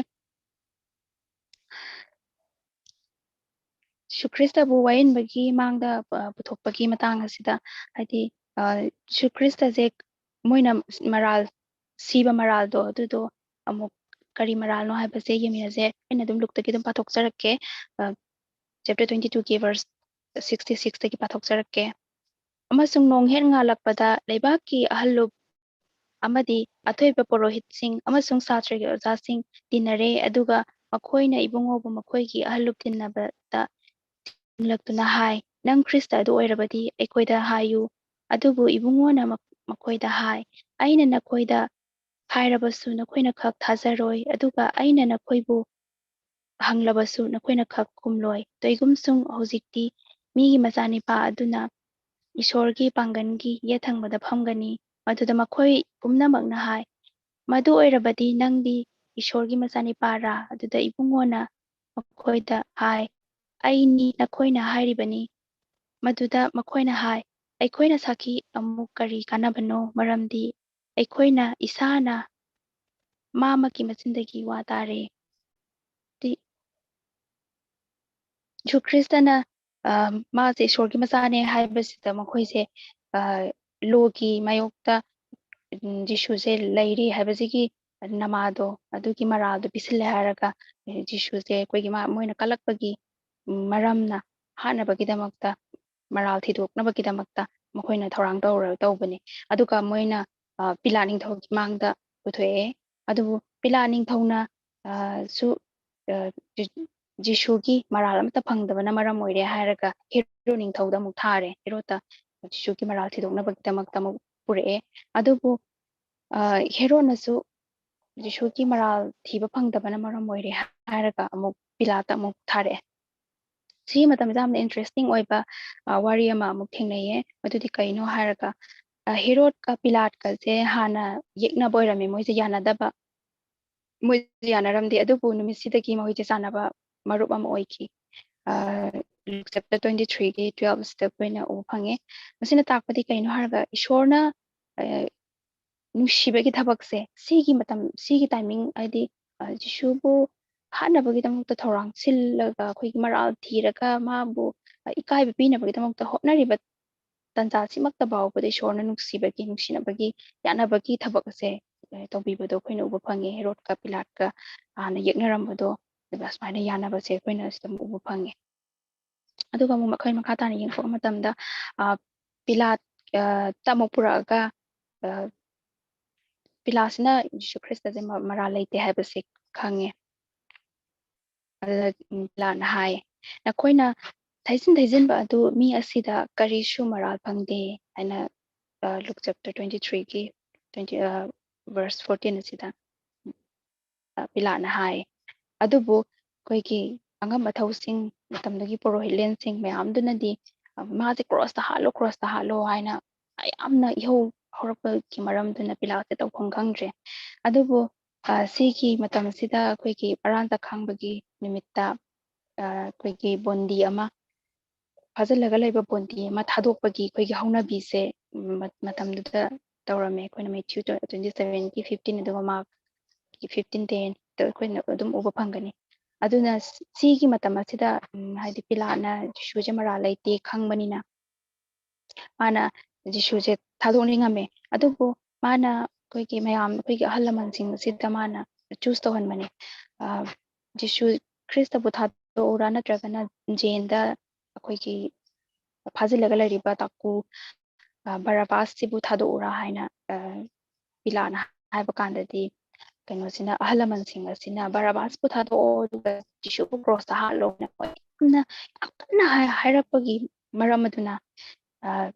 ꯖꯤꯁꯨ ꯈ꯭ꯔꯤꯁꯇꯕꯨ ꯋꯥꯌꯦꯟꯕꯒꯤ ꯃꯥꯡꯗ, ꯑ, ꯄꯨꯊꯣꯛꯄꯒꯤ ꯃꯇꯥꯡ ꯑꯁꯤꯗ, ꯍꯥꯏꯗꯤ, ꯑ, ꯖꯤꯁꯨ ꯈ꯭ꯔꯤꯁꯇꯁꯦ ꯃꯣꯏꯅ ꯃꯔꯥꯜ, ꯁꯤꯕ ꯃꯔꯥꯜꯗꯣ, ꯑꯗꯨꯗꯣ ꯑꯃꯨꯛ ꯀꯔꯤ ꯃꯔꯥꯜꯅꯣ ꯍꯥꯏꯕꯁꯦ ꯌꯦꯡꯃꯤꯟꯅꯁꯦ꯫ ꯑꯩꯅ ꯑꯗꯨꯝ ꯂꯨꯛꯇꯒꯤ ꯑꯗꯨꯝ ꯄꯥꯊꯣꯛꯆꯔꯛꯀꯦ꯫ ꯑ, chapter twenty two ꯒꯤ verse sixty six ꯇꯒꯤ ꯄꯥꯊꯣꯛꯆꯔꯛꯀꯦ꯫ "ꯑꯃꯁꯨꯡ ꯅꯣꯡ ꯍꯦꯛ ꯉꯥꯜꯂꯛꯄꯗ ꯂꯩꯕꯥꯛꯀꯤ ꯑꯍꯜ ꯂꯨꯞ ꯑꯃꯗꯤ ꯑꯊꯣꯏꯕ ꯄꯨꯔꯣꯍꯤꯠꯁꯤꯡ ꯑꯃꯁꯨꯡ ꯁꯥꯇ꯭ꯔꯒꯤ ꯑꯣꯖꯥꯁꯤꯡ ꯇꯤꯟꯅꯔꯦ, ꯑꯗꯨꯒ ꯃꯈꯣꯏꯅ ꯏꯕꯨꯡꯉꯣꯕꯨ ꯃꯈꯣꯏꯒꯤ ꯑꯍꯜ ꯂꯨꯞ ꯇꯤꯟꯅꯕꯗ ꯊꯤꯡꯂꯛꯇꯨꯅ ꯍꯥꯏ, 'ꯅꯪ ꯈ꯭ꯔꯤꯁꯇ ꯑꯗꯨ ꯑꯣꯏꯔꯕꯗꯤ ꯑꯩꯈꯣꯏꯗ ꯍꯥꯏꯌꯨ.' ꯑꯗꯨꯕꯨ ꯏꯕꯨꯡꯉꯣꯅ ꯃ-, ꯃꯈꯣꯏꯗ ꯍꯥꯏ, 'ꯑꯩꯅ ꯅꯈꯣꯏꯗ ꯍꯥꯏꯔꯕꯁꯨ ꯅꯈꯣꯏꯅ ꯈꯛ ꯊꯥꯖꯔꯣꯏ, ꯑꯗꯨꯒ ꯑꯩꯅ ꯅꯈꯣꯏꯕꯨ ꯍꯪꯂꯕꯁꯨ ꯅꯈꯣꯏꯅ ꯈꯛ ꯈꯨꯝꯂꯣꯏ꯫ ꯀꯩꯒꯨꯝꯁꯨꯡ ꯍꯧꯖꯤꯛꯇꯤ ꯃꯤꯒꯤ ꯃꯆꯥꯅꯤꯄꯥ ꯑꯗꯨꯅ ꯏꯁꯣꯔꯒꯤ ꯄꯥꯡꯒꯜꯒꯤ ꯌꯦꯠ ꯊꯪꯕꯗ ꯐꯝꯒꯅꯤ.' ꯃꯗꯨꯗ ꯃꯈꯣꯏ ꯄꯨꯝꯅꯃꯛꯅ ꯍꯥꯏ, 'ꯃꯗꯨ ꯑꯣꯏꯔꯕꯗꯤ ꯅꯪꯗꯤ ꯏꯁꯣꯔꯒꯤ ꯃꯆꯥꯅꯤꯄꯥꯔꯥ?' ꯑꯗꯨꯗ ꯏꯕꯨꯡꯉꯣꯅ ꯃꯈꯣꯏꯗ ꯍꯥꯏ, 'ꯑꯩꯅꯤ, ꯅꯈꯣꯏꯅ ꯍꯥꯏꯔꯤꯕꯅꯤ.' ꯃꯗꯨꯗ ꯃꯈꯣꯏꯅ ꯍꯥꯏ, 'ꯑꯩꯈꯣꯏꯅ ꯁꯥꯈꯤ ꯑꯃꯨꯛ ꯀꯔꯤ ꯀꯥꯟꯅꯕꯅꯣ? ꯃꯔꯝꯗꯤ ꯑꯩꯈꯣꯏꯅ ꯏꯁꯥꯅ ꯃꯥꯃꯛꯀꯤ ꯃꯆꯤꯟꯗꯒꯤ ꯋꯥ ꯇꯥꯔꯦ꯫ ꯗꯤ-, ꯖꯤꯁꯨ ꯈ꯭ꯔꯤꯁꯇꯅ, ꯑ, ꯃꯥꯁꯦ ꯏꯁꯣꯔꯒꯤ ꯃꯆꯥꯅꯦ ꯍꯥꯏꯕꯁꯤꯗ ꯃꯈꯣꯏꯁꯦ, ꯑ, ꯂꯣꯒꯤ ꯃꯥꯌꯣꯛꯇ, ꯎꯝ, ꯖꯤꯁꯨꯁꯦ ꯂꯩꯔꯤ ꯍꯥꯏꯕꯁꯤꯒꯤ ꯅꯃꯥꯗꯣ, ꯑꯗꯨꯒꯤ ꯃꯔꯥꯜꯗꯣ ꯄꯤꯁꯤꯜꯂꯦ ꯍꯥꯏꯔꯒ, ꯑꯦ, ꯖꯤꯁꯨꯁꯦ ꯑꯩꯈꯣꯏꯒꯤ ꯃꯥ-, ꯃꯣꯏꯅ ꯀꯜꯂꯛꯄꯒꯤ, ꯎꯝ, ꯃꯔꯝꯅ ꯍꯥꯠꯅꯕꯒꯤꯗꯃꯛꯇ, ꯃꯔꯥꯜ ꯊꯤꯗꯣꯛꯅꯕꯒꯤꯗꯃꯛꯇ ꯃꯈꯣꯏꯅ ꯊꯧꯔꯥꯡ ꯇꯧꯔ-, ꯇꯧꯕꯅꯤ꯫ ꯑꯗꯨꯒ ꯃꯣꯏꯅ, ꯑ, ꯄꯤꯂꯥꯠ ꯅꯤꯡꯊꯧꯒꯤ ꯃꯥꯡꯗ ꯄꯨꯊꯣꯛꯑꯦ꯫ ꯑꯗꯨꯕꯨ ꯄꯤꯂꯥꯠ ꯅꯤꯡꯊꯧꯅ, ꯑ, ꯁꯨ, ꯑ, ꯖꯤ-, ꯖꯤꯁꯨꯒꯤ ꯃꯔꯥꯜ ꯑꯃꯠꯇ ꯐꯪꯗꯕꯅ ꯃꯔꯝ ꯑꯣꯏꯔꯦ ꯍꯥꯏꯔꯒ ꯍꯦꯔꯣꯗ ꯅꯤꯡꯊꯧꯗ ꯑꯃꯨꯛ ꯊꯥꯔꯦ꯫ ꯍꯦꯔꯣꯗ ꯖꯤꯁꯨꯒꯤ ꯃꯔꯥꯜ ꯊꯤꯗꯣꯛꯅꯕꯒꯤꯗꯃꯛꯇ ꯑꯃꯨꯛ ꯄꯨꯔꯛꯑꯦ꯫ ꯑꯗꯨꯕꯨ ꯍꯦꯔꯣꯗꯅꯁꯨ ꯖꯤꯁꯨꯒꯤ ꯃꯔꯥꯜ ꯊꯤꯕ ꯐꯪꯗꯕꯅ ꯃꯔꯝ ꯑꯣꯏꯔꯦ ꯍꯥꯏꯔꯒ ꯑꯃꯨꯛ ꯄꯤꯂꯥꯠꯇ ꯑꯃꯨꯛ ꯊꯥꯔꯛꯑꯦ꯫ ꯁꯤꯒꯤ ꯃꯇꯝꯁꯤꯗ ꯌꯥꯝꯅ ꯏꯟꯇꯔꯦꯁꯇꯤꯡ ꯑꯣꯏꯕ ꯋꯥꯔꯤ ꯑꯃ ꯑꯃꯨꯛ ꯊꯦꯡꯅꯩꯌꯦ꯫ ꯃꯗꯨꯗꯤ ꯀꯩꯅꯣ ꯍꯥꯏꯔꯒ, ꯍꯦꯔꯣꯗꯀ ꯄꯤꯂꯥꯠꯀꯁꯦ ꯍꯥꯟꯅ ꯌꯦꯛꯅꯕ ꯑꯣꯏꯔꯝꯃꯦ, ꯃꯣꯏꯁꯦ ꯌꯥꯅꯗꯕ, ꯃꯣꯏꯁꯦ ꯌꯥꯅꯔꯝꯗꯦ꯫ ꯑꯗꯨꯕꯨ ꯅꯨꯃꯤꯠꯁꯤꯗꯒꯤ ꯃꯈꯣꯏꯁꯦ ꯆꯥꯟꯅꯕ ꯃꯔꯨꯞ ꯑꯃ ꯑꯣꯏꯈꯤ꯫ ꯂꯨꯛ ꯆꯦꯞꯇꯔ ꯇ꯭ꯋꯦꯟꯇꯤ ꯊ꯭ꯔꯤꯒꯤ ꯇꯨꯋꯦꯜꯞꯁꯤꯗ ꯑꯩꯈꯣꯏꯅ ꯎꯕ ꯐꯪꯉꯦ꯫ ꯃꯁꯤꯅ ꯇꯥꯛꯄꯗꯤ ꯀꯩꯅꯣ ꯍꯥꯏꯔꯒ, ꯏꯁꯣꯔꯅ ꯅꯨꯡꯁꯤꯕꯒꯤ ꯊꯕꯛꯁꯦ ꯁꯤꯒꯤ ꯃꯇꯝ, ꯁꯤꯒꯤ ꯇꯥꯏꯃꯤꯡ, ꯍꯥꯏꯗꯤ ꯖꯤꯁꯨꯕꯨ ꯍꯥꯠꯅꯕꯒꯤꯗꯃꯛꯇ ꯊꯧꯔꯥꯡ ꯁꯤꯜꯂꯒ, ꯑꯩꯈꯣꯏꯒꯤ ꯃꯔꯥꯜ ꯊꯤꯔꯒ ꯃꯥꯕꯨ ꯏꯀꯥꯏꯕ ꯄꯤꯅꯕꯒꯤꯗꯃꯛꯇ ꯍꯣꯠꯅꯔꯤꯕ ꯇꯥꯟꯖꯥꯁꯤꯃꯛꯇ ꯐꯥꯎꯕꯗ ꯏꯁꯣꯔꯅ ꯅꯨꯡꯁꯤꯕꯒꯤ, ꯅꯨꯡꯁꯤꯅꯕꯒꯤ, ꯌꯥꯅꯕꯒꯤ ꯊꯕꯛ ꯑꯁꯦ ꯇꯧꯕꯤꯕꯗꯣ ꯑꯩꯈꯣꯏꯅ ꯎꯕ ꯐꯪꯉꯦ꯫ ꯍꯦꯔꯣꯗꯀ ꯄꯤꯂꯥꯠꯀ ꯍꯥꯟꯅ ꯌꯦꯛꯅꯔꯝꯕꯗꯣ, ꯑꯗꯨꯒ ꯑꯁꯨꯃꯥꯏꯅ ꯌꯥꯅꯕꯁꯦ ꯑꯩꯈꯣꯏꯅ ꯁꯤꯗ ꯑꯃꯨꯛ ꯎꯕ ꯐꯪꯉꯦ꯫ ꯑꯗꯨꯒ ꯑꯃꯨꯛ ꯑꯩꯈꯣꯏ ꯃꯈꯥ ꯇꯥꯅ ꯌꯦꯡꯊꯣꯛꯄ ꯃꯇꯝꯗ, ꯄꯤꯂꯥꯠꯇ ꯑꯃꯨꯛ ꯄꯨꯔꯛꯑꯒ, ꯄꯤꯂꯥꯠꯁꯤꯅ ꯖꯤꯁꯨ ꯈ꯭ꯔꯤꯁꯇꯁꯦ ꯃꯔꯥꯜ ꯂꯩꯇꯦ ꯍꯥꯏꯕꯁꯦ ꯈꯪꯉꯦ꯫ ꯑꯗꯨꯗ ꯄꯤꯂꯥꯠꯅ ꯍꯥꯏ, "ꯅꯈꯣꯏꯅ ꯊꯩꯖꯤꯟ ꯊꯩꯖꯤꯟꯕ ꯑꯗꯨ ꯃꯤ ꯑꯁꯤꯗ ꯀꯔꯤꯁꯨ ꯃꯔꯥꯜ ꯐꯪꯗꯦ" ꯍꯥꯏꯅ, ꯂꯨꯛ ꯆꯦꯞꯇꯔ ꯇ꯭ꯋꯦꯟꯇꯤ ꯊ꯭ꯔꯤꯒꯤ ꯇ꯭ꯋꯦꯟꯇꯤ, ꯚꯔꯁ ꯐꯣꯔꯇꯤꯟ ꯑꯁꯤꯗ ꯄꯤꯂꯥꯠꯅ ꯍꯥꯏ꯫ ꯑꯗꯨꯕꯨ ꯑꯩꯈꯣꯏꯒꯤ ꯑꯉꯝ ꯑꯊꯧꯁꯤꯡ, ꯃꯇꯝꯗꯨꯒꯤ ꯄꯨꯔꯣꯍꯤꯠꯂꯦꯟꯁꯤꯡ ꯃꯌꯥꯝꯗꯨꯅꯗꯤ, "ꯃꯥꯁꯦ ꯀ꯭ꯔꯣꯁꯇ ꯍꯥꯠꯂꯣ, ꯀ꯭ꯔꯣꯁꯇ ꯍꯥꯠꯂꯣ" ꯍꯥꯏꯅ ꯌꯥꯝꯅ ꯏꯍꯧ ꯍꯧꯔꯛꯄꯒꯤ ꯃꯔꯝꯗꯨꯅ ꯄꯤꯂꯥꯠꯁꯦ ꯇꯧꯐꯝ ꯈꯪꯗ꯭ꯔꯦ꯫ ꯑꯗꯨꯕꯨ ꯁꯤꯒꯤ ꯃꯇꯝ ꯑꯁꯤꯗ ꯑꯩꯈꯣꯏꯒꯤ ꯑꯔꯥꯟ ꯆꯈꯥꯡꯕꯒꯤ ꯅꯨꯃꯤꯠꯇ ꯑꯩꯈꯣꯏꯒꯤ ꯕꯣꯟꯗꯤ ꯑꯃ, ꯐꯥꯖꯤꯜꯂꯒ ꯂꯩꯕ ꯕꯣꯟꯗꯤ ꯑꯃ ꯊꯥꯗꯣꯛꯄꯒꯤ ꯑꯩꯈꯣꯏꯒꯤ ꯍꯧꯅꯕꯤꯁꯦ ꯃꯇꯝꯗꯨꯗ ꯇꯧꯔꯝꯃꯦ꯫ ꯑꯩꯈꯣꯏꯅ ꯃꯦꯊ꯭ꯌꯨ ꯇ꯭ꯋꯦꯟꯇꯤ ꯁꯚꯦꯟꯒꯤ ꯐꯤꯐꯇꯤꯟ, ꯑꯗꯨꯒ ꯃꯥꯔꯛꯀꯤ ꯐꯤꯐꯇꯤꯟ ꯇꯦꯟꯗ ꯑꯩꯈꯣꯏꯅ ꯑꯗꯨꯝ ꯎꯕ ꯐꯪꯒꯅꯤ꯫ ꯑꯗꯨꯅ ꯁꯤꯒꯤ ꯃꯇꯝ ꯑꯁꯤꯗ, ꯍꯥꯏꯗꯤ ꯄꯤꯂꯥꯠꯅ ꯖꯤꯁꯨꯁꯦ ꯃꯔꯥꯜ ꯂꯩꯇꯦ ꯈꯪꯕꯅꯤꯅ, ꯃꯥꯅ ꯖꯤꯁꯨꯁꯦ ꯊꯥꯗꯣꯛꯅꯤꯡꯉꯝꯃꯦ꯫ ꯑꯗꯨꯕꯨ ꯃꯥꯅ ꯑꯩꯈꯣꯏꯒꯤ ꯃꯌꯥꯝ, ꯑꯩꯈꯣꯏꯒꯤ ꯑꯍꯜ ꯂꯃꯟꯁꯤꯡ ꯑꯁꯤꯗ ꯃꯥꯅ ꯆꯨꯁ ꯇꯧꯍꯟꯕꯅꯦ꯫ ꯖꯤꯁꯨ ꯈ꯭ꯔꯤꯁꯇꯕꯨ ꯊꯥꯗꯣꯛꯎꯔꯥ, ꯅꯠꯇ꯭ꯔꯒꯅ ꯖꯦꯟꯗ ꯑꯩꯈꯣꯏꯒꯤ ꯐꯥꯖꯤꯜꯂꯒ ꯂꯩꯔꯤꯕ ꯇꯥꯀꯨ ꯕꯔꯥꯕꯥꯁꯁꯤꯕꯨ ꯊꯥꯗꯣꯛꯎꯔꯥ ꯍꯥꯏꯅ ꯄꯤꯂꯥꯠꯅ ꯍꯥꯏꯕ ꯀꯥꯟꯗꯗꯤ, ꯀꯩꯅꯣꯁꯤꯅ, ꯑꯍꯜ ꯂꯃꯟꯁꯤꯡ ꯑꯁꯤꯅ "ꯕꯔꯥꯕꯥꯁꯄꯨ ꯊꯥꯗꯣꯛꯑꯣ, ꯑꯗꯨꯒ ꯖꯤꯁꯨꯕꯨ ꯀ꯭ꯔꯣꯁꯇ ꯍꯥꯠꯂꯣ" ꯍꯥꯏꯅ ꯌꯥꯝ ꯀꯟꯅ ꯍꯥꯏ-, ꯍꯥꯏꯔꯛꯄꯒꯤ ꯃꯔꯝ ꯑꯗꯨꯅ, ꯑ,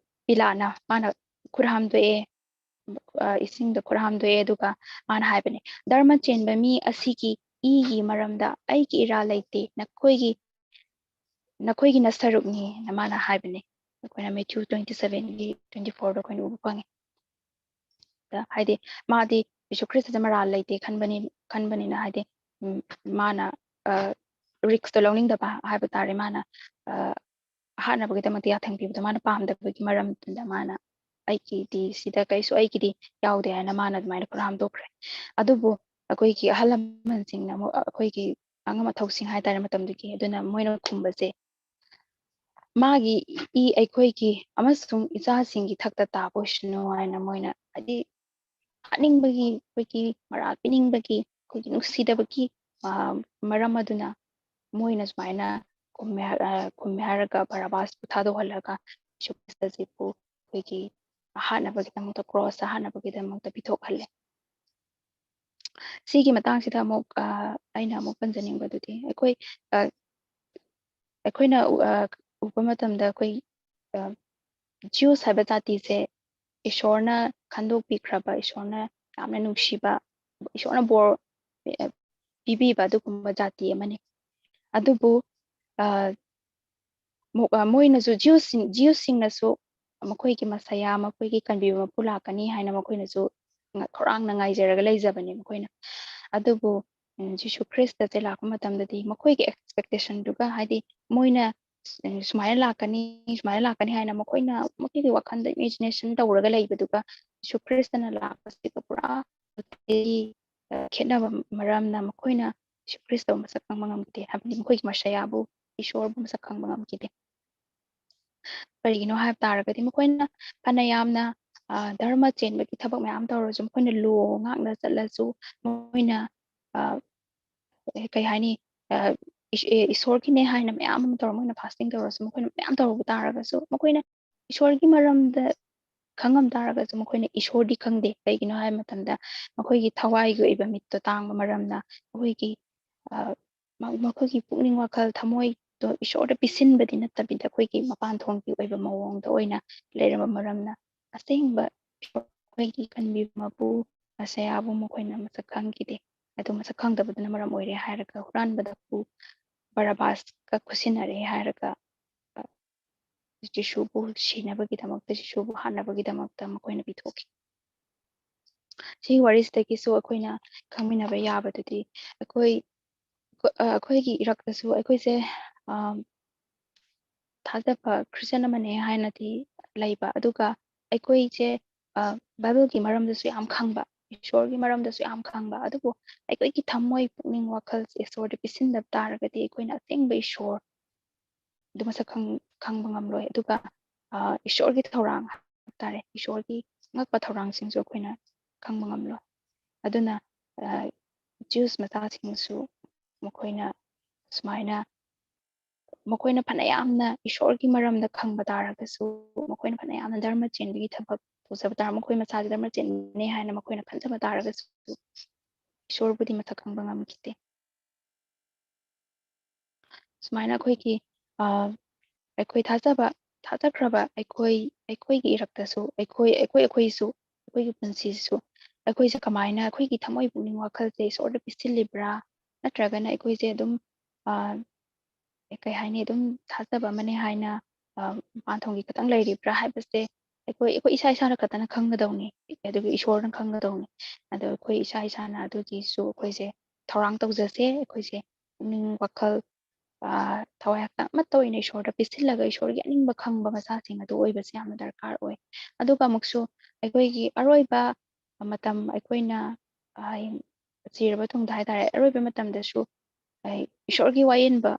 ꯄꯤꯂꯥꯠꯅ ꯃꯥꯅ ꯈꯨꯠ ꯍꯥꯝꯗꯣꯛꯑꯦ, ꯑ, ꯏꯁꯤꯡꯗ ꯈꯨꯠ ꯍꯥꯝꯗꯣꯛꯑꯦ, ꯑꯗꯨꯒ ꯃꯥꯅ ꯍꯥꯏꯕꯅꯦ, "ꯙꯔꯃ ꯆꯦꯟꯕ ꯃꯤ ꯑꯁꯤꯒꯤ ꯏꯒꯤ ꯃꯔꯝꯗ ꯑꯩꯒꯤ ꯏꯔꯥꯜ ꯂꯩꯇꯦ, ꯅꯈꯣꯏꯒꯤ, ꯅꯈꯣꯏꯒꯤꯅ ꯁꯔꯨꯛꯅꯤ" ꯍꯥꯏꯅ ꯃꯥꯅ ꯍꯥꯏꯕꯅꯦ꯫ ꯑꯩꯈꯣꯏꯅ ꯃꯦꯊ꯭ꯌꯨ twenty sevenꯒꯤ twenty fourꯗ ꯑꯩꯈꯣꯏꯅ ꯎꯕ ꯐꯪꯉꯤ꯫ ꯍꯥꯏꯗꯤ ꯃꯥꯗꯤ ꯖꯤꯁꯨ ꯈ꯭ꯔꯤꯁꯇꯗ ꯃꯔꯥꯜ ꯂꯩꯇꯦ ꯈꯟꯕꯅꯤ-, ꯈꯟꯕꯅꯤꯅ, ꯍꯥꯏꯗꯤ, ꯎꯝ, ꯃꯥꯅ, ꯑ, ꯔꯤꯛꯁꯇꯣ ꯂꯧꯅꯤꯡꯗꯕ ꯍꯥꯏꯕ ꯇꯥꯔꯦ, ꯃꯥꯅ, ꯑ, ꯍꯥꯠꯅꯕꯒꯤꯗꯃꯛꯇ ꯌꯥꯊꯪ ꯄꯤꯕꯗꯣ ꯃꯥꯅ ꯄꯥꯝꯗꯕꯒꯤ ꯃꯔꯝꯗꯨꯗ ꯃꯥꯅ "ꯑꯩꯒꯤꯗꯤ ꯁꯤꯗ ꯀꯩꯁꯨ ꯑꯩꯒꯤꯗꯤ ꯌꯥꯎꯗꯦ" ꯍꯥꯏꯅ ꯃꯥꯅ ꯑꯗꯨꯃꯥꯏꯅ ꯈꯨꯠ ꯍꯥꯝꯗꯣꯛꯈ꯭ꯔꯦ꯫ ꯑꯗꯨꯕꯨ ꯑꯩꯈꯣꯏꯒꯤ ꯑꯍꯜ ꯂꯃꯟꯁꯤꯡꯅ ꯑꯃꯨꯛ ꯑꯩꯈꯣꯏꯒꯤ ꯑꯉꯝ ꯑꯊꯧꯁꯤꯡ ꯍꯥꯏꯇꯥꯔꯦ ꯃꯇꯝꯗꯨꯒꯤ, ꯑꯗꯨꯅ ꯃꯣꯏꯅ ꯈꯨꯝꯕꯁꯦ, "ꯃꯥꯒꯤ ꯏ ꯑꯩꯈꯣꯏꯒꯤ ꯑꯃꯁꯨꯡ ꯏꯆꯥꯁꯤꯡꯒꯤ ꯊꯛꯇ ꯇꯥꯕ ꯑꯣꯏꯁꯅꯨ" ꯍꯥꯏꯅ ꯃꯣꯏꯅ, ꯍꯥꯏꯗꯤ, ꯍꯥꯠꯅꯤꯡꯕꯒꯤ, ꯑꯩꯈꯣꯏꯒꯤ ꯃꯔꯥꯜ ꯄꯤꯅꯤꯡꯕꯒꯤ, ꯑꯩꯈꯣꯏꯒꯤ ꯅꯨꯡꯁꯤꯗꯕꯒꯤ, ꯑ, ꯃꯔꯝ ꯑꯗꯨꯅ ꯃꯣꯏꯅ ꯁꯨꯃꯥꯏꯅ ꯈꯨꯝꯃꯦ ꯍꯥꯏ-, ꯑ, ꯈꯨꯝꯃꯦ ꯍꯥꯏꯔꯒ ꯕꯔꯥꯕꯥꯁꯄꯨ ꯊꯥꯗꯣꯛꯍꯜꯂꯒ ꯖꯤꯁꯨ ꯈ꯭ꯔꯤꯁꯇꯁꯤꯕꯨ ꯑꯩꯈꯣꯏꯒꯤ ꯍꯥꯠꯅꯕꯒꯤꯗꯃꯛꯇ, ꯀ꯭ꯔꯣꯁꯇ ꯍꯥꯠꯅꯕꯒꯤꯗꯃꯛꯇ ꯄꯤꯊꯣꯛꯍꯜꯂꯦ꯫ ꯁꯤꯒꯤ ꯃꯇꯥꯡꯁꯤꯗ ꯑꯃꯨꯛ, ꯑ, ꯑꯩꯅ ꯑꯃꯨꯛ ꯄꯟꯖꯅꯤꯡꯕꯗꯨꯗꯤ, ꯑꯩꯈꯣꯏ, ꯑ, ꯑꯩꯈꯣꯏꯅ ꯎ-, ꯑ, ꯎꯕ ꯃꯇꯝꯗ ꯑꯩꯈꯣꯏ, ꯑ, ꯖ꯭ꯌꯨꯁ ꯍꯥꯏꯕ ꯖꯥꯇꯤꯁꯦ ꯏꯁꯣꯔꯅ ꯈꯟꯗꯣꯛꯄꯤꯈ꯭ꯔꯕ, ꯏꯁꯣꯔꯅ ꯌꯥꯝꯅ ꯅꯨꯡꯁꯤꯕ, ꯏꯁꯣꯔꯅ ꯕꯣꯔ, ꯑ, ꯄꯤꯕꯤꯕ ꯑꯗꯨꯒꯨꯝꯕ ꯖꯥꯇꯤ ꯑꯃꯅꯤ꯫ ꯑꯗꯨꯕꯨ, ꯑ, ꯃꯣ-, ꯑ, ꯃꯣꯏꯅꯁꯨ, ꯖ꯭ꯌꯨꯁꯁꯤꯡ-, ꯖ꯭ꯌꯨꯁꯁꯤꯡꯅꯁꯨ ꯃꯈꯣꯏꯒꯤ ꯃꯁꯌꯥ, ꯃꯈꯣꯏꯒꯤ ꯀꯟꯕꯤꯕ ꯃꯄꯨ ꯂꯥꯛꯀꯅꯤ ꯍꯥꯏꯅ ꯃꯈꯣꯏꯅꯁꯨ ꯉ-, ꯈꯧꯔꯥꯡꯅ ꯉꯥꯏꯖꯔꯒ ꯂꯩꯖꯕꯅꯤ ꯃꯈꯣꯏꯅ꯫ ꯑꯗꯨꯕꯨ, ꯎꯝ, ꯖꯤꯁꯨ ꯈ꯭ꯔꯤꯁꯇꯁꯦ ꯂꯥꯛꯄ ꯃꯇꯝꯗꯗꯤ ꯃꯈꯣꯏꯒꯤ ꯑꯦꯛꯁꯄꯦꯛꯇꯦꯁꯟꯗꯨꯒ, ꯍꯥꯏꯗꯤ ꯃꯣꯏꯅ, ꯎꯝ, ꯁꯨꯃꯥꯏꯅ ꯂꯥꯛꯀꯅꯤ, ꯁꯨꯃꯥꯏꯅ ꯂꯥꯛꯀꯅꯤ ꯍꯥꯏꯅ ꯃꯈꯣꯏꯅ ꯃꯈꯣꯏꯒꯤ ꯋꯥꯈꯜꯗ ꯏꯃꯦꯖꯤꯅꯦꯁꯟ ꯇꯧꯔꯒ ꯂꯩꯕꯗꯨꯒ ꯖꯤꯁꯨ ꯈ꯭ꯔꯤꯁꯇꯅ ꯂꯥꯛꯄꯁꯤꯒ ꯄꯨꯔꯥ totally, ꯑ, ꯈꯦꯠꯅꯕ ꯃꯔꯝꯅ ꯃꯈꯣꯏꯅ ꯖꯤꯁꯨ ꯈ꯭ꯔꯤꯁꯇꯕꯨ ꯃꯁꯛ ꯈꯪꯕ ꯉꯝꯈꯤꯗꯦ, ꯍꯥꯏꯕꯗꯤ ꯃꯈꯣꯏꯒꯤ ꯃꯁꯌꯥꯕꯨ, ꯏꯁꯣꯔꯕꯨ ꯃꯁꯛ ꯈꯪꯕ ꯉꯝꯈꯤꯗꯦ꯫ ꯀꯔꯤꯒꯤꯅꯣ ꯍꯥꯏꯕ ꯇꯥꯔꯒꯗꯤ ꯃꯈꯣꯏꯅ ꯐꯅ ꯌꯥꯝꯅ, ꯑ, ꯙꯔꯃ ꯆꯦꯟꯕꯒꯤ ꯊꯕꯛ ꯃꯌꯥꯝ ꯇꯧꯔꯁꯨ, ꯃꯈꯣꯏꯅ ꯂꯣ ꯉꯥꯛꯅ ꯆꯠꯂꯁꯨ, ꯃꯈꯣꯏꯅ, ꯑ, ꯑꯦ, ꯀꯩ ꯍꯥꯏꯅꯤ, ꯑ, ꯏꯁ-, ꯑꯦ, ꯏꯁꯣꯔꯒꯤꯅꯦ ꯍꯥꯏꯅ ꯃꯌꯥꯝ ꯑꯃ ꯇꯧꯔ, ꯃꯈꯣꯏꯅ ꯐꯥꯁꯇꯤꯡ ꯇꯧꯔꯁꯨ, ꯃꯈꯣꯏꯅ ꯃꯌꯥꯝ ꯇꯧꯔꯨꯕ ꯇꯥꯔꯒꯁꯨ, ꯃꯈꯣꯏꯅ ꯏꯁꯣꯔꯒꯤ ꯃꯔꯝꯗ ꯈꯪꯉꯝ ꯇꯥꯔꯒꯁꯨ ꯃꯈꯣꯏꯅ ꯏꯁꯣꯔꯗꯤ ꯈꯪꯗꯦ꯫ ꯀꯩꯒꯤꯅꯣ ꯍꯥꯏꯕ ꯃꯇꯝꯗ ꯃꯈꯣꯏꯒꯤ ꯊꯋꯥꯏꯒꯤ ꯑꯣꯏꯕ ꯃꯤꯠꯇꯣ ꯇꯥꯡꯕ ꯃꯔꯝꯅ, ꯃꯈꯣꯏꯒꯤ, ꯑ, ꯃ-, ꯃꯈꯣꯏꯒꯤ ꯄꯨꯛꯅꯤꯡ ꯋꯥꯈꯜ ꯊꯃꯣꯏꯗꯣ ꯏꯁꯣꯔꯗ ꯄꯤꯁꯤꯟꯕꯗꯤ ꯅꯠꯇꯕꯤꯗ ꯑꯩꯈꯣꯏꯒꯤ ꯃꯄꯥꯟ ꯊꯣꯡꯒꯤ ꯑꯣꯏꯕ ꯃꯑꯣꯡꯗ ꯑꯣꯏꯅ ꯂꯩꯔꯝꯕ ꯃꯔꯝꯅ ꯑꯁꯦꯡꯕ ꯏꯁꯣꯔ ꯑꯩꯈꯣꯏꯒꯤ ꯀꯟꯕꯤꯕ ꯃꯄꯨ ꯃꯁꯌꯥꯕꯨ ꯃꯈꯣꯏꯅ ꯃꯁꯛ ꯈꯪꯈꯤꯗꯦ꯫ ꯑꯗꯨ ꯃꯁꯛ ꯈꯪꯗꯕꯗꯨꯅ ꯃꯔꯝ ꯑꯣꯏꯔꯦ ꯍꯥꯏꯔꯒ ꯍꯨꯔꯥꯟꯕꯗ ꯈꯨ-, ꯕꯔꯥꯕꯥꯁꯀ ꯈꯨꯠꯁꯤꯟꯅꯔꯦ ꯍꯥꯏꯔꯒ, ꯑ, ꯖꯤꯁꯨꯕꯨ ꯁꯤꯅꯕꯒꯤꯗꯃꯛꯇ, ꯖꯤꯁꯨꯕꯨ ꯍꯥꯠꯅꯕꯒꯤꯗꯃꯛꯇ ꯃꯈꯣꯏꯅ ꯄꯤꯊꯣꯛꯈꯤ꯫ ꯁꯤꯒꯤ ꯋꯥꯔꯤꯁꯤꯗꯒꯤꯁꯨ ꯑꯩꯈꯣꯏꯅ ꯈꯪꯃꯤꯟꯅꯕ ꯌꯥꯕꯗꯨꯗꯤ ꯑꯩꯈꯣꯏ, ꯑ, ꯑꯩꯈꯣꯏꯒꯤ ꯏꯔꯛꯇꯁꯨ ꯑꯩꯈꯣꯏꯁꯦ, ꯑ, ꯊꯥꯖꯕ ꯈ꯭ꯔꯤꯁꯇꯤꯌꯥꯟ ꯑꯃꯅꯦ ꯍꯥꯏꯅꯗꯤ ꯂꯩꯕ, ꯑꯗꯨꯒ ꯑꯩꯈꯣꯏꯁꯦ, ꯑ, ꯕꯥꯏꯕꯜꯒꯤ ꯃꯔꯝꯗꯁꯨ ꯌꯥꯝ ꯈꯪꯕ, ꯏꯁꯣꯔꯒꯤ ꯃꯔꯝꯗꯁꯨ ꯌꯥꯝ ꯈꯪꯕ, ꯑꯗꯨꯕꯨ ꯑꯩꯈꯣꯏꯒꯤ ꯊꯝꯃꯣꯏ, ꯄꯨꯛꯅꯤꯡ, ꯋꯥꯈꯜꯁꯦ ꯏꯁꯣꯔꯗ ꯄꯤꯁꯤꯟꯗꯕ ꯇꯥꯔꯒꯗꯤ ꯑꯩꯈꯣꯏꯅ ꯑꯁꯦꯡꯕ ꯏꯁꯣꯔ ꯑꯗꯨ ꯃꯁꯛ ꯈꯪ-, ꯈꯪꯕ ꯉꯝꯂꯣꯏ꯫ ꯑꯗꯨꯒ, ꯑ, ꯏꯁꯣꯔꯒꯤ ꯊꯧꯔꯥꯡ ꯍꯥꯏꯕ ꯇꯥꯔꯦ, ꯏꯁꯣꯔꯒꯤ ꯑꯉꯛꯄ ꯊꯧꯔꯥꯡꯁꯤꯡꯁꯨ ꯑꯩꯈꯣꯏꯅ ꯈꯪꯕ ꯉꯝꯂꯣꯏ꯫ ꯑꯗꯨꯅ, ꯑ, ꯖ꯭ꯌꯨꯁ ꯃꯆꯥꯁꯤꯡꯁꯨ ꯃꯈꯣꯏꯅ ꯁꯨꯃꯥꯏꯅ ꯃꯈꯣꯏꯅ ꯐꯅ ꯌꯥꯝꯅ ꯏꯁꯣꯔꯒꯤ ꯃꯔꯝꯗ ꯈꯪꯕ ꯇꯥꯔꯒꯁꯨ, ꯃꯈꯣꯏꯅ ꯐꯅ ꯌꯥꯝꯅ ꯙꯔꯃ ꯆꯦꯟꯕꯒꯤ ꯊꯕꯛ ꯇꯧꯖꯕ ꯇꯥꯔ-, ꯃꯈꯣꯏ ꯃꯁꯥꯁꯦ ꯙꯔꯃ ꯆꯦꯟꯕꯅꯦ ꯍꯥꯏꯅ ꯃꯈꯣꯏꯅ ꯈꯟꯖꯕ ꯇꯥꯔꯒꯁꯨ, ꯏꯁꯣꯔꯕꯨꯗꯤ ꯃꯁꯛ ꯈꯪꯕ ꯉꯝꯈꯤꯗꯦ꯫ ꯁꯨꯃꯥꯏꯅ ꯑꯩꯈꯣꯏꯒꯤ, ꯑ, ꯑꯩꯈꯣꯏ ꯊꯥꯖꯕ, ꯊꯥꯖꯈ꯭ꯔꯕ ꯑꯩꯈꯣꯏ, ꯑꯩꯈꯣꯏꯒꯤ ꯏꯔꯛꯇꯁꯨ, ꯑꯩꯈꯣꯏ, ꯑꯩꯈꯣꯏ, ꯑꯩꯈꯣꯏꯁꯨ, ꯑꯩꯈꯣꯏꯒꯤ ꯄꯨꯟꯁꯤꯁꯤꯁꯨ, ꯑꯩꯈꯣꯏꯁꯦ ꯀꯃꯥꯏꯅ ꯑꯩꯈꯣꯏꯒꯤ ꯊꯃꯣꯏ ꯄꯨꯛꯅꯤꯡ ꯋꯥꯈꯜꯁꯦ ꯏꯁꯣꯔꯗ ꯄꯤꯁꯤꯜꯂꯤꯕ꯭ꯔꯥ? ꯅꯠꯇ꯭ꯔꯒꯅ ꯑꯩꯈꯣꯏꯁꯦ ꯑꯗꯨꯝ, ꯑ, ꯑꯦ, ꯀꯩ ꯍꯥꯏꯅꯤ, ꯑꯗꯨꯝ ꯊꯥꯖꯕ ꯑꯃꯅꯦ ꯍꯥꯏꯅ, ꯑ, ꯃꯄꯥꯟꯊꯣꯡꯒꯤ ꯈꯛꯇꯪ ꯂꯩꯔꯤꯕ꯭ꯔꯥ ꯍꯥꯏꯕꯁꯦ ꯑꯩꯈꯣꯏ, ꯑꯩꯈꯣꯏ ꯏꯁꯥ ꯏꯁꯥꯅ ꯈꯛꯇꯅ ꯈꯪꯒꯗꯧꯅꯤ, ꯑꯗꯨꯒ ꯏꯁꯣꯔꯅ ꯈꯪꯒꯗꯧꯅꯤ꯫ ꯑꯗꯣ ꯑꯩꯈꯣꯏ ꯏꯁꯥ ꯏꯁꯥꯅ ꯑꯗꯨꯒꯤꯁꯨ ꯑꯩꯈꯣꯏꯁꯦ ꯊꯧꯔꯥꯡ ꯇꯧꯖꯁꯦ꯫ ꯑꯩꯈꯣꯏꯁꯦ ꯄꯨꯛꯅꯤꯡ ꯋꯥꯈꯜ, ꯑ, ꯊꯋꯥꯏ ꯍꯛꯆꯥꯡ ꯑꯃꯠꯇ ꯑꯣꯏꯅ ꯏꯁꯣꯔꯗ ꯄꯤꯁꯤꯜꯂꯒ ꯏꯁꯣꯔꯒꯤ ꯑꯅꯤꯡꯕ ꯈꯪꯕ ꯃꯆꯥꯁꯤꯡ ꯑꯗꯨ ꯑꯣꯏꯕꯁꯦ ꯌꯥꯝꯅ ꯗꯔꯀꯥꯔ ꯑꯣꯏ꯫ ꯑꯗꯨꯒ ꯑꯃꯨꯛꯁꯨ ꯑꯩꯈꯣꯏꯒꯤ ꯑꯔꯣꯏꯕ ꯃꯇꯝ ꯑꯩꯈꯣꯏꯅ, ꯑ, ꯁꯤꯔꯕ ꯇꯨꯡꯗ ꯍꯥꯏꯇꯥꯔꯦ, ꯑꯔꯣꯏꯕ ꯃꯇꯝꯗꯁꯨ, ꯑ, ꯏꯁꯣꯔꯒꯤ ꯋꯥꯌꯦꯟꯕ,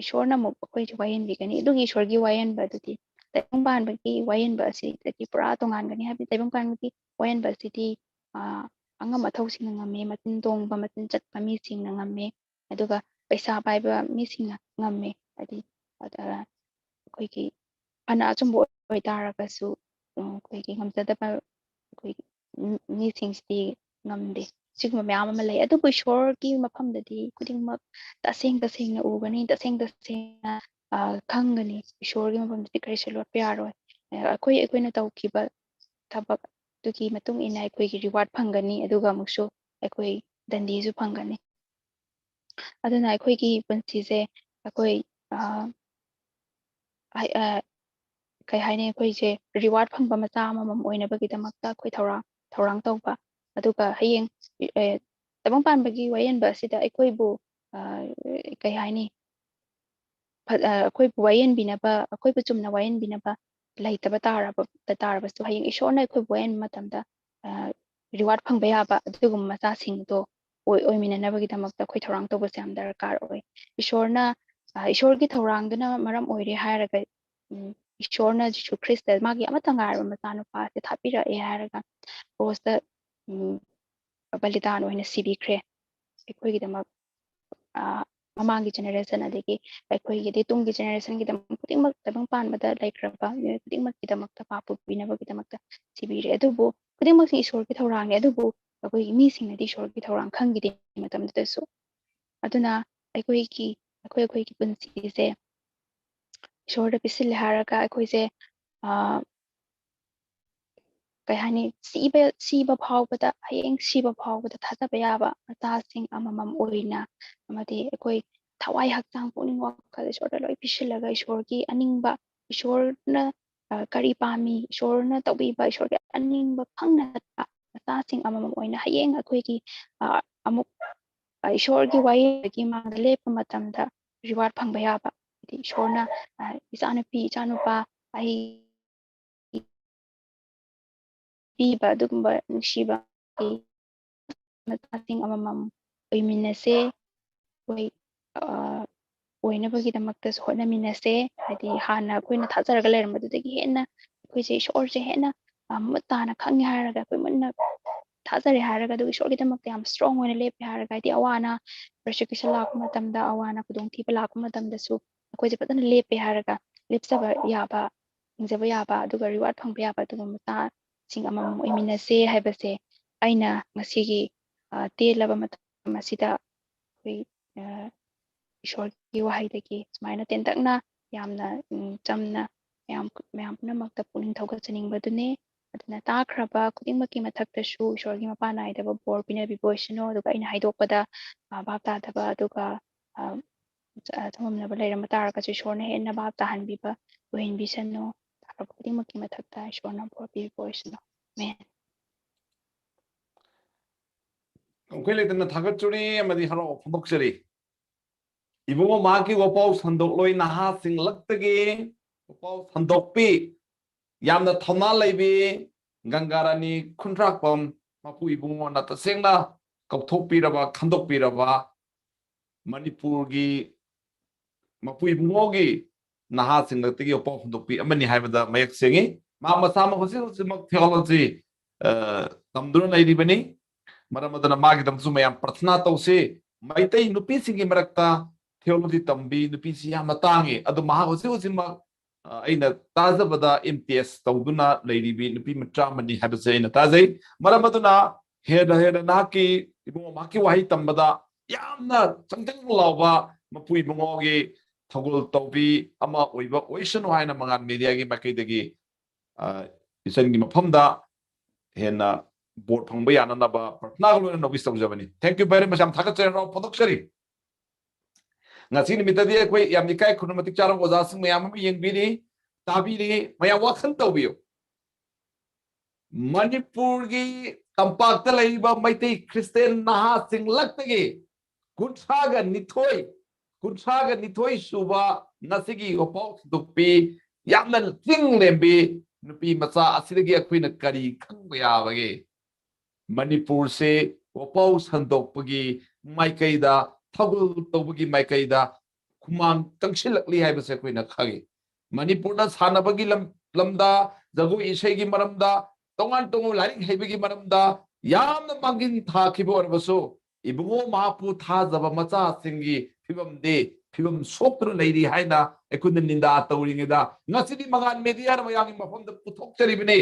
ꯏꯁꯣꯔꯅ ꯑꯃꯨꯛ ꯑꯩꯈꯣꯏꯁꯦ ꯋꯥꯌꯦꯟꯕꯤꯒꯅꯤ꯫ ꯑꯗꯨꯒꯤ ꯏꯁꯣꯔꯒꯤ ꯋꯥꯌꯦꯟꯕ ꯑꯗꯨꯗꯤ ꯇꯥꯏꯕꯪ ꯄꯥꯟꯕꯒꯤ ꯋꯥꯌꯦꯟꯕ ꯑꯁꯤꯗꯒꯤ ꯄꯨꯔꯥ ꯇꯣꯉꯥꯟꯒꯅꯤ꯫ ꯍꯥꯏꯕꯗꯤ ꯇꯥꯏꯕꯪ ꯄꯥꯟꯕꯒꯤ ꯋꯥꯌꯦꯟꯕ ꯑꯁꯤꯗꯤ, ꯑ, ꯑꯉꯝ ꯑꯊꯧꯁꯤꯡꯅ ꯉꯝꯃꯦ, ꯃꯆꯤꯟ ꯇꯣꯡꯕ, ꯃꯆꯤꯟ ꯆꯠꯄ ꯃꯤꯁꯤꯡꯅ ꯉꯝꯃꯦ, ꯑꯗꯨꯒ ꯄꯩꯁꯥ ꯄꯥꯏꯕ ꯃꯤꯁꯤꯡꯅ ꯉꯝꯃꯦ꯫ ꯍꯥꯏꯗꯤ, ꯑ, ꯑꯩꯈꯣꯏꯒꯤ ꯐꯅ ꯑꯆꯨꯝꯕ ꯑꯣꯏꯇꯥꯔꯒꯁꯨ, ꯎꯝ, ꯑꯩꯈꯣꯏꯒꯤ ꯉꯝꯖꯗꯕ ꯑꯩꯈꯣꯏꯒꯤ ꯃꯤ- ꯃꯤꯁꯤꯡꯁꯤꯗꯤ ꯉꯝꯗꯦ꯫ ꯁꯤꯒꯨꯝꯕ ꯃꯌꯥꯝ ꯑꯃ ꯂꯩ꯫ ꯑꯗꯨꯕꯨ ꯏꯁꯣꯔꯒꯤ ꯃꯐꯝꯗꯗꯤ ꯈꯨꯗꯤꯡꯃꯛ ꯇꯁꯦꯡ ꯇꯁꯦꯡꯅ ꯎꯒꯅꯤ, ꯇꯁꯦꯡ ꯇꯁꯦꯡꯅ ꯑ, ꯈꯪꯒꯅꯤ꯫ ꯏꯁꯣꯔꯒꯤ ꯃꯐꯝꯗꯗꯤ ꯀꯔꯤꯁꯨ ꯂꯣꯠꯄ ꯌꯥꯔꯣꯏ꯫ ꯑ, ꯑꯩꯈꯣꯏ ꯑꯩꯈꯣꯏꯅ ꯇꯧꯈꯤꯕ ꯊꯕꯛ ꯑꯗꯨꯒꯤ ꯃꯇꯨꯡ ꯏꯟꯅ ꯑꯩꯈꯣꯏꯒꯤ reward ꯐꯪꯒꯅꯤ, ꯑꯗꯨꯒ ꯑꯃꯨꯛꯁꯨ ꯑꯩꯈꯣꯏ ꯗꯟꯗꯤꯁꯨ ꯐꯪꯒꯅꯤ꯫ ꯑꯗꯨꯅ ꯑꯩꯈꯣꯏꯒꯤ ꯄꯨꯟꯁꯤꯁꯦ ꯑꯩꯈꯣꯏ ꯑ, ꯍꯥꯏ- ꯑ, ꯀꯩ ꯍꯥꯏꯅꯤ, ꯑꯩꯈꯣꯏꯁꯦ reward ꯐꯪꯕ ꯃꯆꯥ ꯑꯃꯃꯝ ꯑꯣꯏꯅꯕꯒꯤꯗꯃꯛꯇ ꯑꯩꯈꯣꯏ ꯊꯧꯔꯥꯡ ꯊꯧꯔꯥꯡ ꯇꯧꯕ, ꯑꯗꯨꯒ ꯍꯌꯦꯡ ꯑꯦ, ꯇꯥꯏꯕꯪ ꯄꯥꯟꯕꯒꯤ ꯋꯥꯌꯦꯟꯕ ꯑꯁꯤꯗ ꯑꯩꯈꯣꯏꯕꯨ ꯑ, ꯀꯩ ꯍꯥꯏꯅꯤ, ꯐ- ꯑ, ꯑꯩꯈꯣꯏꯕꯨ ꯋꯥꯌꯦꯟꯕꯤꯅꯕ, ꯑꯩꯈꯣꯏꯕꯨ ꯆꯨꯝꯅ ꯋꯥꯌꯦꯟꯕꯤꯅꯕ ꯂꯩꯇꯕ ꯇꯥꯔꯕ ꯇꯥꯔꯕꯁꯨ, ꯍꯌꯦꯡ ꯏꯁꯣꯔꯅ ꯑꯩꯈꯣꯏꯕꯨ ꯋꯥꯌꯦꯟꯕ ꯃꯇꯝꯗ reward ꯐꯪꯕ ꯌꯥꯕ ꯑꯗꯨꯒꯨꯝꯕ ꯃꯆꯥꯁꯤꯡꯗꯣ ꯑꯣꯏ ꯑꯣꯏꯃꯤꯟꯅꯅꯕꯒꯤꯗꯃꯛꯇ ꯑꯩꯈꯣꯏ ꯊꯧꯔꯥꯡ ꯇꯧꯕꯁꯦ ꯌꯥꯝ ꯗꯔꯀꯥꯔ ꯑꯣꯏ꯫ ꯏꯁꯣꯔꯅ ꯑ, ꯏꯁꯣꯔꯒꯤ ꯊꯧꯔꯥꯡꯗꯨꯅ ꯃꯔꯝ ꯑꯣꯏꯔꯦ ꯍꯥꯏꯔꯒ ꯎꯝ, ꯏꯁꯣꯔꯅ ꯖꯤꯁꯨ ꯈ꯭ꯔꯤꯁꯇ ꯃꯥꯒꯤ ꯑꯃꯠꯇ ꯉꯥꯏꯔꯕ ꯃꯆꯥꯅꯨꯄꯥꯁꯦ ꯊꯥꯕꯤꯔꯛꯑꯦ ꯍꯥꯏꯔꯒ ꯀ꯭ꯔꯣꯁꯇ ꯎꯝ, ꯕꯂꯤꯗꯥꯟ ꯑꯣꯏꯅ ꯁꯤꯕꯤꯈ꯭ꯔꯦ ꯑꯩꯈꯣꯏꯒꯤꯗꯃꯛ꯫ ꯑ, ꯃꯃꯥꯡꯒꯤ generation ꯑꯗꯒꯤ ꯑꯩꯈꯣꯏꯒꯤꯗꯤ ꯇꯨꯡꯒꯤ generationꯒꯤꯗꯃꯛ ꯈꯨꯗꯤꯡꯃꯛ ꯇꯥꯏꯕꯪ ꯄꯥꯟꯕꯗ ꯂꯩꯈ꯭ꯔꯕ ꯃꯤꯑꯣꯏ ꯈꯨꯗꯤꯡꯃꯛꯀꯤꯗꯃꯛꯇ ꯄꯥꯞ ꯄꯨꯕꯤꯅꯕꯒꯤꯗꯃꯛꯇ ꯁꯤꯕꯤꯔꯦ꯫ ꯑꯗꯨꯕꯨ ꯈꯨꯗꯤꯡꯃꯛꯁꯤ ꯏꯁꯣꯔꯒꯤ ꯊꯧꯔꯥꯡꯅꯦ, ꯑꯗꯨꯕꯨ ꯑꯩꯈꯣꯏꯒꯤ ꯃꯤꯁꯤꯡꯅꯗꯤ ꯏꯁꯣꯔꯒꯤ ꯊꯧꯔꯥꯡ ꯈꯪꯈꯤꯗꯦ ꯃꯇꯝꯗꯨꯗꯁꯨ꯫ ꯑꯗꯨꯅ ꯑꯩꯈꯣꯏꯒꯤ ꯑꯩꯈꯣꯏ ꯑꯩꯈꯣꯏꯒꯤ ꯄꯨꯟꯁꯤꯁꯦ ꯏꯁꯣꯔꯗ ꯄꯤꯁꯤꯜꯂꯦ ꯍꯥꯏꯔꯒ ꯑꯩꯈꯣꯏꯁꯦ ꯑ, ꯀꯩ ꯍꯥꯏꯅꯤ, ꯁꯤꯕ ꯁꯤꯕ ꯐꯥꯎꯕꯗ, ꯍꯌꯦꯡ ꯁꯤꯕ ꯐꯥꯎꯕꯗ ꯊꯥꯖꯕ ꯌꯥꯕ ꯃꯆꯥꯁꯤꯡ ꯑꯃꯃꯝ ꯑꯣꯏꯅ, ꯑꯃꯗꯤ ꯑꯩꯈꯣꯏ ꯊꯋꯥꯏ ꯍꯛꯆꯥꯡ ꯄꯨꯛꯅꯤꯡ ꯋꯥꯈꯜ ꯏꯁꯣꯔꯗ ꯂꯣꯏ ꯄꯤꯁꯤꯜꯂꯒ ꯏꯁꯣꯔꯒꯤ ꯑꯅꯤꯡꯕ, ꯏꯁꯣꯔꯅ ꯑ, ꯀꯔꯤ ꯄꯥꯝꯃꯤ, ꯏꯁꯣꯔꯅ ꯇꯧꯕꯤꯕ, ꯏꯁꯣꯔꯒꯤ ꯑꯅꯤꯡꯕ ꯈꯪꯅ ꯆꯠꯄ ꯃꯆꯥꯁꯤꯡ ꯑꯃꯃꯝ ꯑꯣꯏꯅ ꯍꯌꯦꯡ ꯑꯩꯈꯣꯏꯒꯤ ꯑ, ꯑꯃꯨꯛ ꯑ, ꯏꯁꯣꯔꯒꯤ ꯋꯥꯌꯦꯜꯒꯤ ꯃꯥꯡꯗ ꯂꯦꯞꯄ ꯃꯇꯝꯗ reward ꯐꯪꯕ ꯌꯥꯕ, ꯍꯥꯏꯗꯤ ꯏꯁꯣꯔꯅ ꯑ, ꯏꯆꯥꯅꯨꯄꯤ ꯏꯆꯥꯅꯨꯄꯥ ꯑꯩ ꯄꯤꯕ ꯑꯗꯨꯒꯨꯝꯕ ꯅꯨꯡꯁꯤꯕ ꯃꯆꯥꯁꯤꯡ ꯑꯃꯃꯝ ꯑꯣꯏꯃꯤꯟꯅꯁꯦ꯫ ꯑꯩꯈꯣꯏ ꯑ, ꯑꯣꯏꯅꯕꯒꯤꯗꯃꯛꯇꯁꯨ ꯍꯣꯠꯅꯃꯤꯟꯅꯁꯦ꯫ ꯍꯥꯏꯗꯤ ꯍꯥꯟꯅ ꯑꯩꯈꯣꯏꯅ ꯊꯥꯖꯔꯒ ꯂꯩꯔꯝꯕꯗꯨꯗꯒꯤ ꯍꯦꯟꯅ ꯑꯩꯈꯣꯏꯁꯦ ꯏꯁꯣꯔꯁꯦ ꯍꯦꯟꯅ ꯑ, ꯃꯃꯨꯠ ꯇꯥꯅ ꯈꯪꯉꯦ ꯍꯥꯏꯔꯒ, ꯑꯩꯈꯣꯏ ꯃꯨꯟꯅ ꯊꯥꯖꯔꯦ ꯍꯥꯏꯔꯒ, ꯑꯗꯨꯒ ꯏꯁꯣꯔꯒꯤꯗꯃꯛꯇ ꯌꯥꯝ strong ꯑꯣꯏꯅ ꯂꯦꯞꯄꯦ ꯍꯥꯏꯔꯒ, ꯍꯥꯏꯗꯤ ꯑꯋꯥ ꯑꯅꯥ, persecution ꯂꯥꯛꯄ ꯃꯇꯝꯗ, ꯑꯋꯥ ꯑꯅꯥ ꯈꯨꯗꯣꯡꯊꯤꯕ ꯂꯥꯛꯄ ꯃꯇꯝꯗꯁꯨ ꯑꯩꯈꯣꯏꯁꯦ ꯐꯖꯅ ꯂꯦꯞꯄꯦ ꯍꯥꯏꯔꯒ, ꯂꯦꯞꯆꯕ ꯌꯥꯕ ꯐꯪꯖꯕ ꯌꯥꯕ, ꯑꯗꯨꯒ ꯔꯤꯋꯥꯔꯗ ꯐꯪꯕ ꯌꯥꯕ ꯑꯗꯨꯒꯨꯝꯕ ꯃꯆꯥꯁꯤꯡ ꯑꯃꯃꯝ ꯑꯣꯏꯃꯤꯟꯅꯁꯦ ꯍꯥꯏꯕꯁꯦ ꯑꯩꯅ ꯉꯁꯤꯒꯤ, ꯑ, ꯇꯦꯜꯂꯕ ꯃꯇꯝ ꯑꯁꯤꯗ ꯑꯩꯈꯣꯏ, ꯑ, ꯏꯁꯣꯔꯒꯤ ꯋꯥꯍꯩꯗꯒꯤ ꯁꯨꯃꯥꯏꯅ ꯇꯦꯟꯇꯛꯅ, ꯌꯥꯝꯅ, ꯎꯝ, ꯆꯝꯅ ꯃꯌꯥꯝ, ꯃꯌꯥꯝ ꯄꯨꯝꯅꯃꯛꯇ ꯄꯨꯛꯅꯤꯡ ꯊꯧꯒꯠꯆꯅꯤꯡꯕꯗꯨꯅꯤ꯫ ꯑꯗꯨꯅ ꯇꯥꯈ꯭ꯔꯕ ꯈꯨꯗꯤꯡꯃꯛꯀꯤ ꯃꯊꯛꯇꯁꯨ ꯏꯁꯣꯔꯒꯤ ꯃꯄꯥꯟ ꯅꯥꯏꯗꯕ ꯕꯣꯔ ꯄꯤꯅꯕꯤꯕ ꯑꯣꯏꯁꯅꯨ꯫ ꯑꯗꯨꯒ ꯑꯩꯅ ꯍꯥꯏꯗꯣꯛꯄꯗ, ꯑ, ꯚꯥꯞ ꯇꯥꯗꯕ, ꯑꯗꯨꯒ, ꯑ, ꯑ, ꯆꯃꯝꯅꯕ ꯂꯩꯔꯝꯕ ꯇꯥꯔꯒꯁꯨ ꯏꯁꯣꯔꯅ ꯍꯦꯟꯅ ꯚꯥꯞ ꯇꯥꯍꯟꯕꯤꯕ ꯑꯣꯏꯍꯟꯕꯤꯁꯅꯨ꯫ ꯇꯥꯈ꯭ꯔꯕ ꯈꯨꯗꯤꯡꯃꯛꯀꯤ ꯃꯊꯛꯇ ꯏꯁꯣꯔꯅ ꯕꯣꯔ ꯄꯤꯕꯤꯕ ꯑꯣꯏꯁꯅꯨ꯫ ꯑꯃꯦꯟ꯫ ꯑꯩꯈꯣꯏ ꯂꯩꯇꯅ ꯊꯥꯒꯠꯆꯔꯤ ꯑꯃꯗꯤ ꯍꯔꯥꯎ ꯐꯣꯡꯗꯣꯛꯆꯔꯤ꯫ ꯏꯕꯨꯡꯉꯣ ꯃꯍꯥꯛꯀꯤ ꯋꯥꯄꯥꯎ ꯁꯟꯗꯣꯛꯂꯣꯏ ꯅꯍꯥꯁꯤꯡꯂꯛꯇꯒꯤ ꯋꯥꯄꯥꯎ ꯁꯟꯗꯣꯛꯄꯤ, ꯌꯥꯝꯅ ꯊꯧꯅꯥ ꯂꯩꯕꯤ ꯒꯪꯒꯥꯔꯥꯅꯤ ꯈꯨꯟꯗ꯭ꯔꯥꯛꯄꯝ ꯃꯄꯨ ꯏꯕꯨꯡꯉꯣꯅ ꯇꯁꯦꯡꯅ ꯀꯧꯊꯣꯛꯄꯤꯔꯕ, ꯈꯟꯗꯣꯛꯄꯤꯔꯕ ꯃꯅꯤꯄꯨꯔꯒꯤ ꯃꯄꯨ ꯏꯕꯨꯡꯉꯣꯒꯤ ꯅꯍꯥꯁꯤꯡꯂꯛꯇꯒꯤ ꯋꯥꯄꯥꯎ ꯍꯟꯗꯣꯛꯄꯤ ꯑꯃꯅꯤ ꯍꯥꯏꯕꯗ ꯃꯌꯦꯛ ꯁꯦꯡꯉꯤ꯫ ꯃꯥ ꯃꯁꯥꯃꯛ ꯍꯧꯖꯤꯛ ꯍꯧꯖꯤꯛꯃꯛ theology, ꯑ, ꯇꯝꯗꯨꯅ ꯂꯩꯔꯤꯕꯅꯤ꯫ ꯃꯔꯝ ꯑꯗꯨꯅ ꯃꯥꯒꯤꯗꯃꯛꯁꯨ ꯃꯌꯥꯝ ꯄ꯭ꯔꯊꯅꯥ ꯇꯧꯁꯤ꯫ ꯃꯩꯇꯩ ꯅꯨꯄꯤꯁꯤꯡꯒꯤ ꯃꯔꯛꯇ theology ꯇꯝꯕꯤ ꯅꯨꯄꯤꯁꯤ ꯌꯥꯝꯅ ꯇꯥꯡꯉꯤ꯫ ꯑꯗꯨ ꯃꯍꯥꯛ ꯍꯧꯖꯤꯛ ꯍꯧꯖꯤꯛꯃꯛ, ꯑ, ꯑꯩꯅ ꯇꯥꯖꯕꯗ M T S ꯇꯧꯗꯨꯅ ꯂꯩꯔꯤꯕꯤ ꯅꯨꯄꯤ ꯃꯆꯥ ꯑꯃꯅꯤ ꯍꯥꯏꯕꯁꯦ ꯑꯩꯅ ꯇꯥꯖꯩ꯫ ꯃꯔꯝ ꯑꯗꯨꯅ ꯍꯦꯟꯅ ꯍꯦꯟꯅ ꯅꯍꯥꯛꯀꯤ ꯏꯕꯨꯡꯉꯣ ꯃꯍꯥꯛꯀꯤ ꯋꯥꯍꯩ ꯇꯝꯕꯗ ꯌꯥꯝꯅ ꯆꯪꯖꯪ ꯂꯥꯎꯕ ꯃꯄꯨ ꯏꯕꯨꯡꯉꯣꯒꯤ ꯊꯧꯒꯜ ꯇꯧꯕꯤ ꯑꯃ ꯑꯣꯏꯕ ꯑꯣꯏꯁꯅꯨ ꯍꯥꯏꯅ ꯃꯉꯥꯜ ꯃꯦꯗꯤꯌꯥꯒꯤ ꯃꯥꯏꯀꯩꯗꯒꯤ, ꯑ, ꯏꯆꯟꯒꯤ ꯃꯐꯝꯗ ꯍꯦꯟꯅ ꯕꯣꯔ ꯐꯪꯕ ꯌꯥꯅꯅꯕ ꯄ꯭ꯔꯊꯅꯥꯒ ꯂꯣꯏꯅꯅ wish ꯇꯧꯖꯕꯅꯤ꯫ Thank you very much꯫ ꯌꯥꯝ ꯊꯥꯒꯠꯆꯔꯤ, ꯍꯔꯥꯎ ꯐꯣꯡꯗꯣꯛꯆꯔꯤ꯫ ꯉꯁꯤ ꯅꯨꯃꯤꯠꯇꯗꯤ ꯑꯩꯈꯣꯏ ꯌꯥꯝ ꯏꯀꯥꯏ ꯈꯨꯝꯅ ꯃꯇꯤꯛ ꯆꯥꯔꯕ ꯑꯣꯖꯥꯁꯤꯡ ꯃꯌꯥꯝ ꯑꯃ ꯌꯦꯡꯕꯤꯔꯤ, ꯇꯥꯕꯤꯔꯤ, ꯃꯌꯥꯝ ꯋꯥꯈꯜ ꯇꯧꯕꯤꯌꯨ꯫ ꯃꯅꯤꯄꯨꯔꯒꯤ ꯇꯝꯄꯥꯛꯇ ꯂꯩꯔꯤꯕ ꯃꯩꯇꯩ ꯈ꯭ꯔꯤꯁꯇꯤꯌꯥꯟ ꯅꯍꯥꯁꯤꯡꯂꯛꯇꯒꯤ ꯀꯨꯟꯊ꯭ꯔꯥꯒ ꯅꯤꯊꯣꯏ, ꯀꯨꯟꯊ꯭ꯔꯥꯒ ꯅꯤꯊꯣꯏ ꯁꯨꯕ ꯉꯁꯤꯒꯤ ꯋꯥꯄꯥꯎ ꯁꯟꯗꯣꯛꯄꯤ ꯌꯥꯝꯅ ꯆꯤꯡ ꯂꯦꯝꯕꯤ ꯅꯨꯄꯤ ꯃꯆꯥ ꯑꯁꯤꯗꯒꯤ ꯑꯩꯈꯣꯏꯅ ꯀꯔꯤ ꯈꯪꯕ ꯌꯥꯕꯒꯦ? ꯃꯅꯤꯄꯨꯔꯁꯦ ꯋꯥꯄꯥꯎ ꯁꯟꯗꯣꯛꯄꯒꯤ ꯃꯥꯏꯀꯩꯗ, ꯊꯧꯒꯜ ꯇꯧꯕꯒꯤ ꯃꯥꯏꯀꯩꯗ ꯈꯨꯃꯥꯡ ꯆꯪꯁꯤꯜꯂꯛꯂꯤ ꯍꯥꯏꯕꯁꯦ ꯑꯩꯈꯣꯏꯅ ꯈꯪꯉꯤ꯫ ꯃꯅꯤꯄꯨꯔꯗ ꯁꯥꯟꯅꯕꯒꯤ ꯂꯝ-, ꯂꯝꯗ, ꯖꯒꯣꯏ ꯏꯁꯩꯒꯤ ꯃꯔꯝꯗ, ꯇꯣꯉꯥꯟ ꯇꯣꯉꯥꯟꯕ ꯂꯥꯏꯔꯤꯛ ꯍꯩꯕꯒꯤ ꯃꯔꯝꯗ ꯌꯥꯝꯅ ꯃꯥꯡꯖꯤꯟ ꯊꯥꯈꯤꯕ ꯑꯣꯏꯔꯕꯁꯨ, ꯏꯕꯨꯡꯉꯣ ꯃꯍꯥꯛꯄꯨ ꯊꯥꯖꯕ ꯃꯆꯥꯁꯤꯡꯒꯤ ꯐꯤꯕꯝꯗꯤ ꯐꯤꯕꯝ ꯁꯣꯛꯇꯨꯅ ꯂꯩꯔꯤ ꯍꯥꯏꯅ ꯑꯩꯈꯣꯏꯅ ꯅꯤꯟꯗꯥ ꯇꯧꯔꯤꯉꯩꯗ, ꯉꯁꯤꯗꯤ ꯃꯉꯥꯟ ꯃꯦꯗꯤꯌꯥꯅ ꯃꯌꯥꯝꯒꯤ ꯃꯐꯝꯗ ꯄꯨꯊꯣꯛꯆꯔꯤꯕꯅꯤ꯫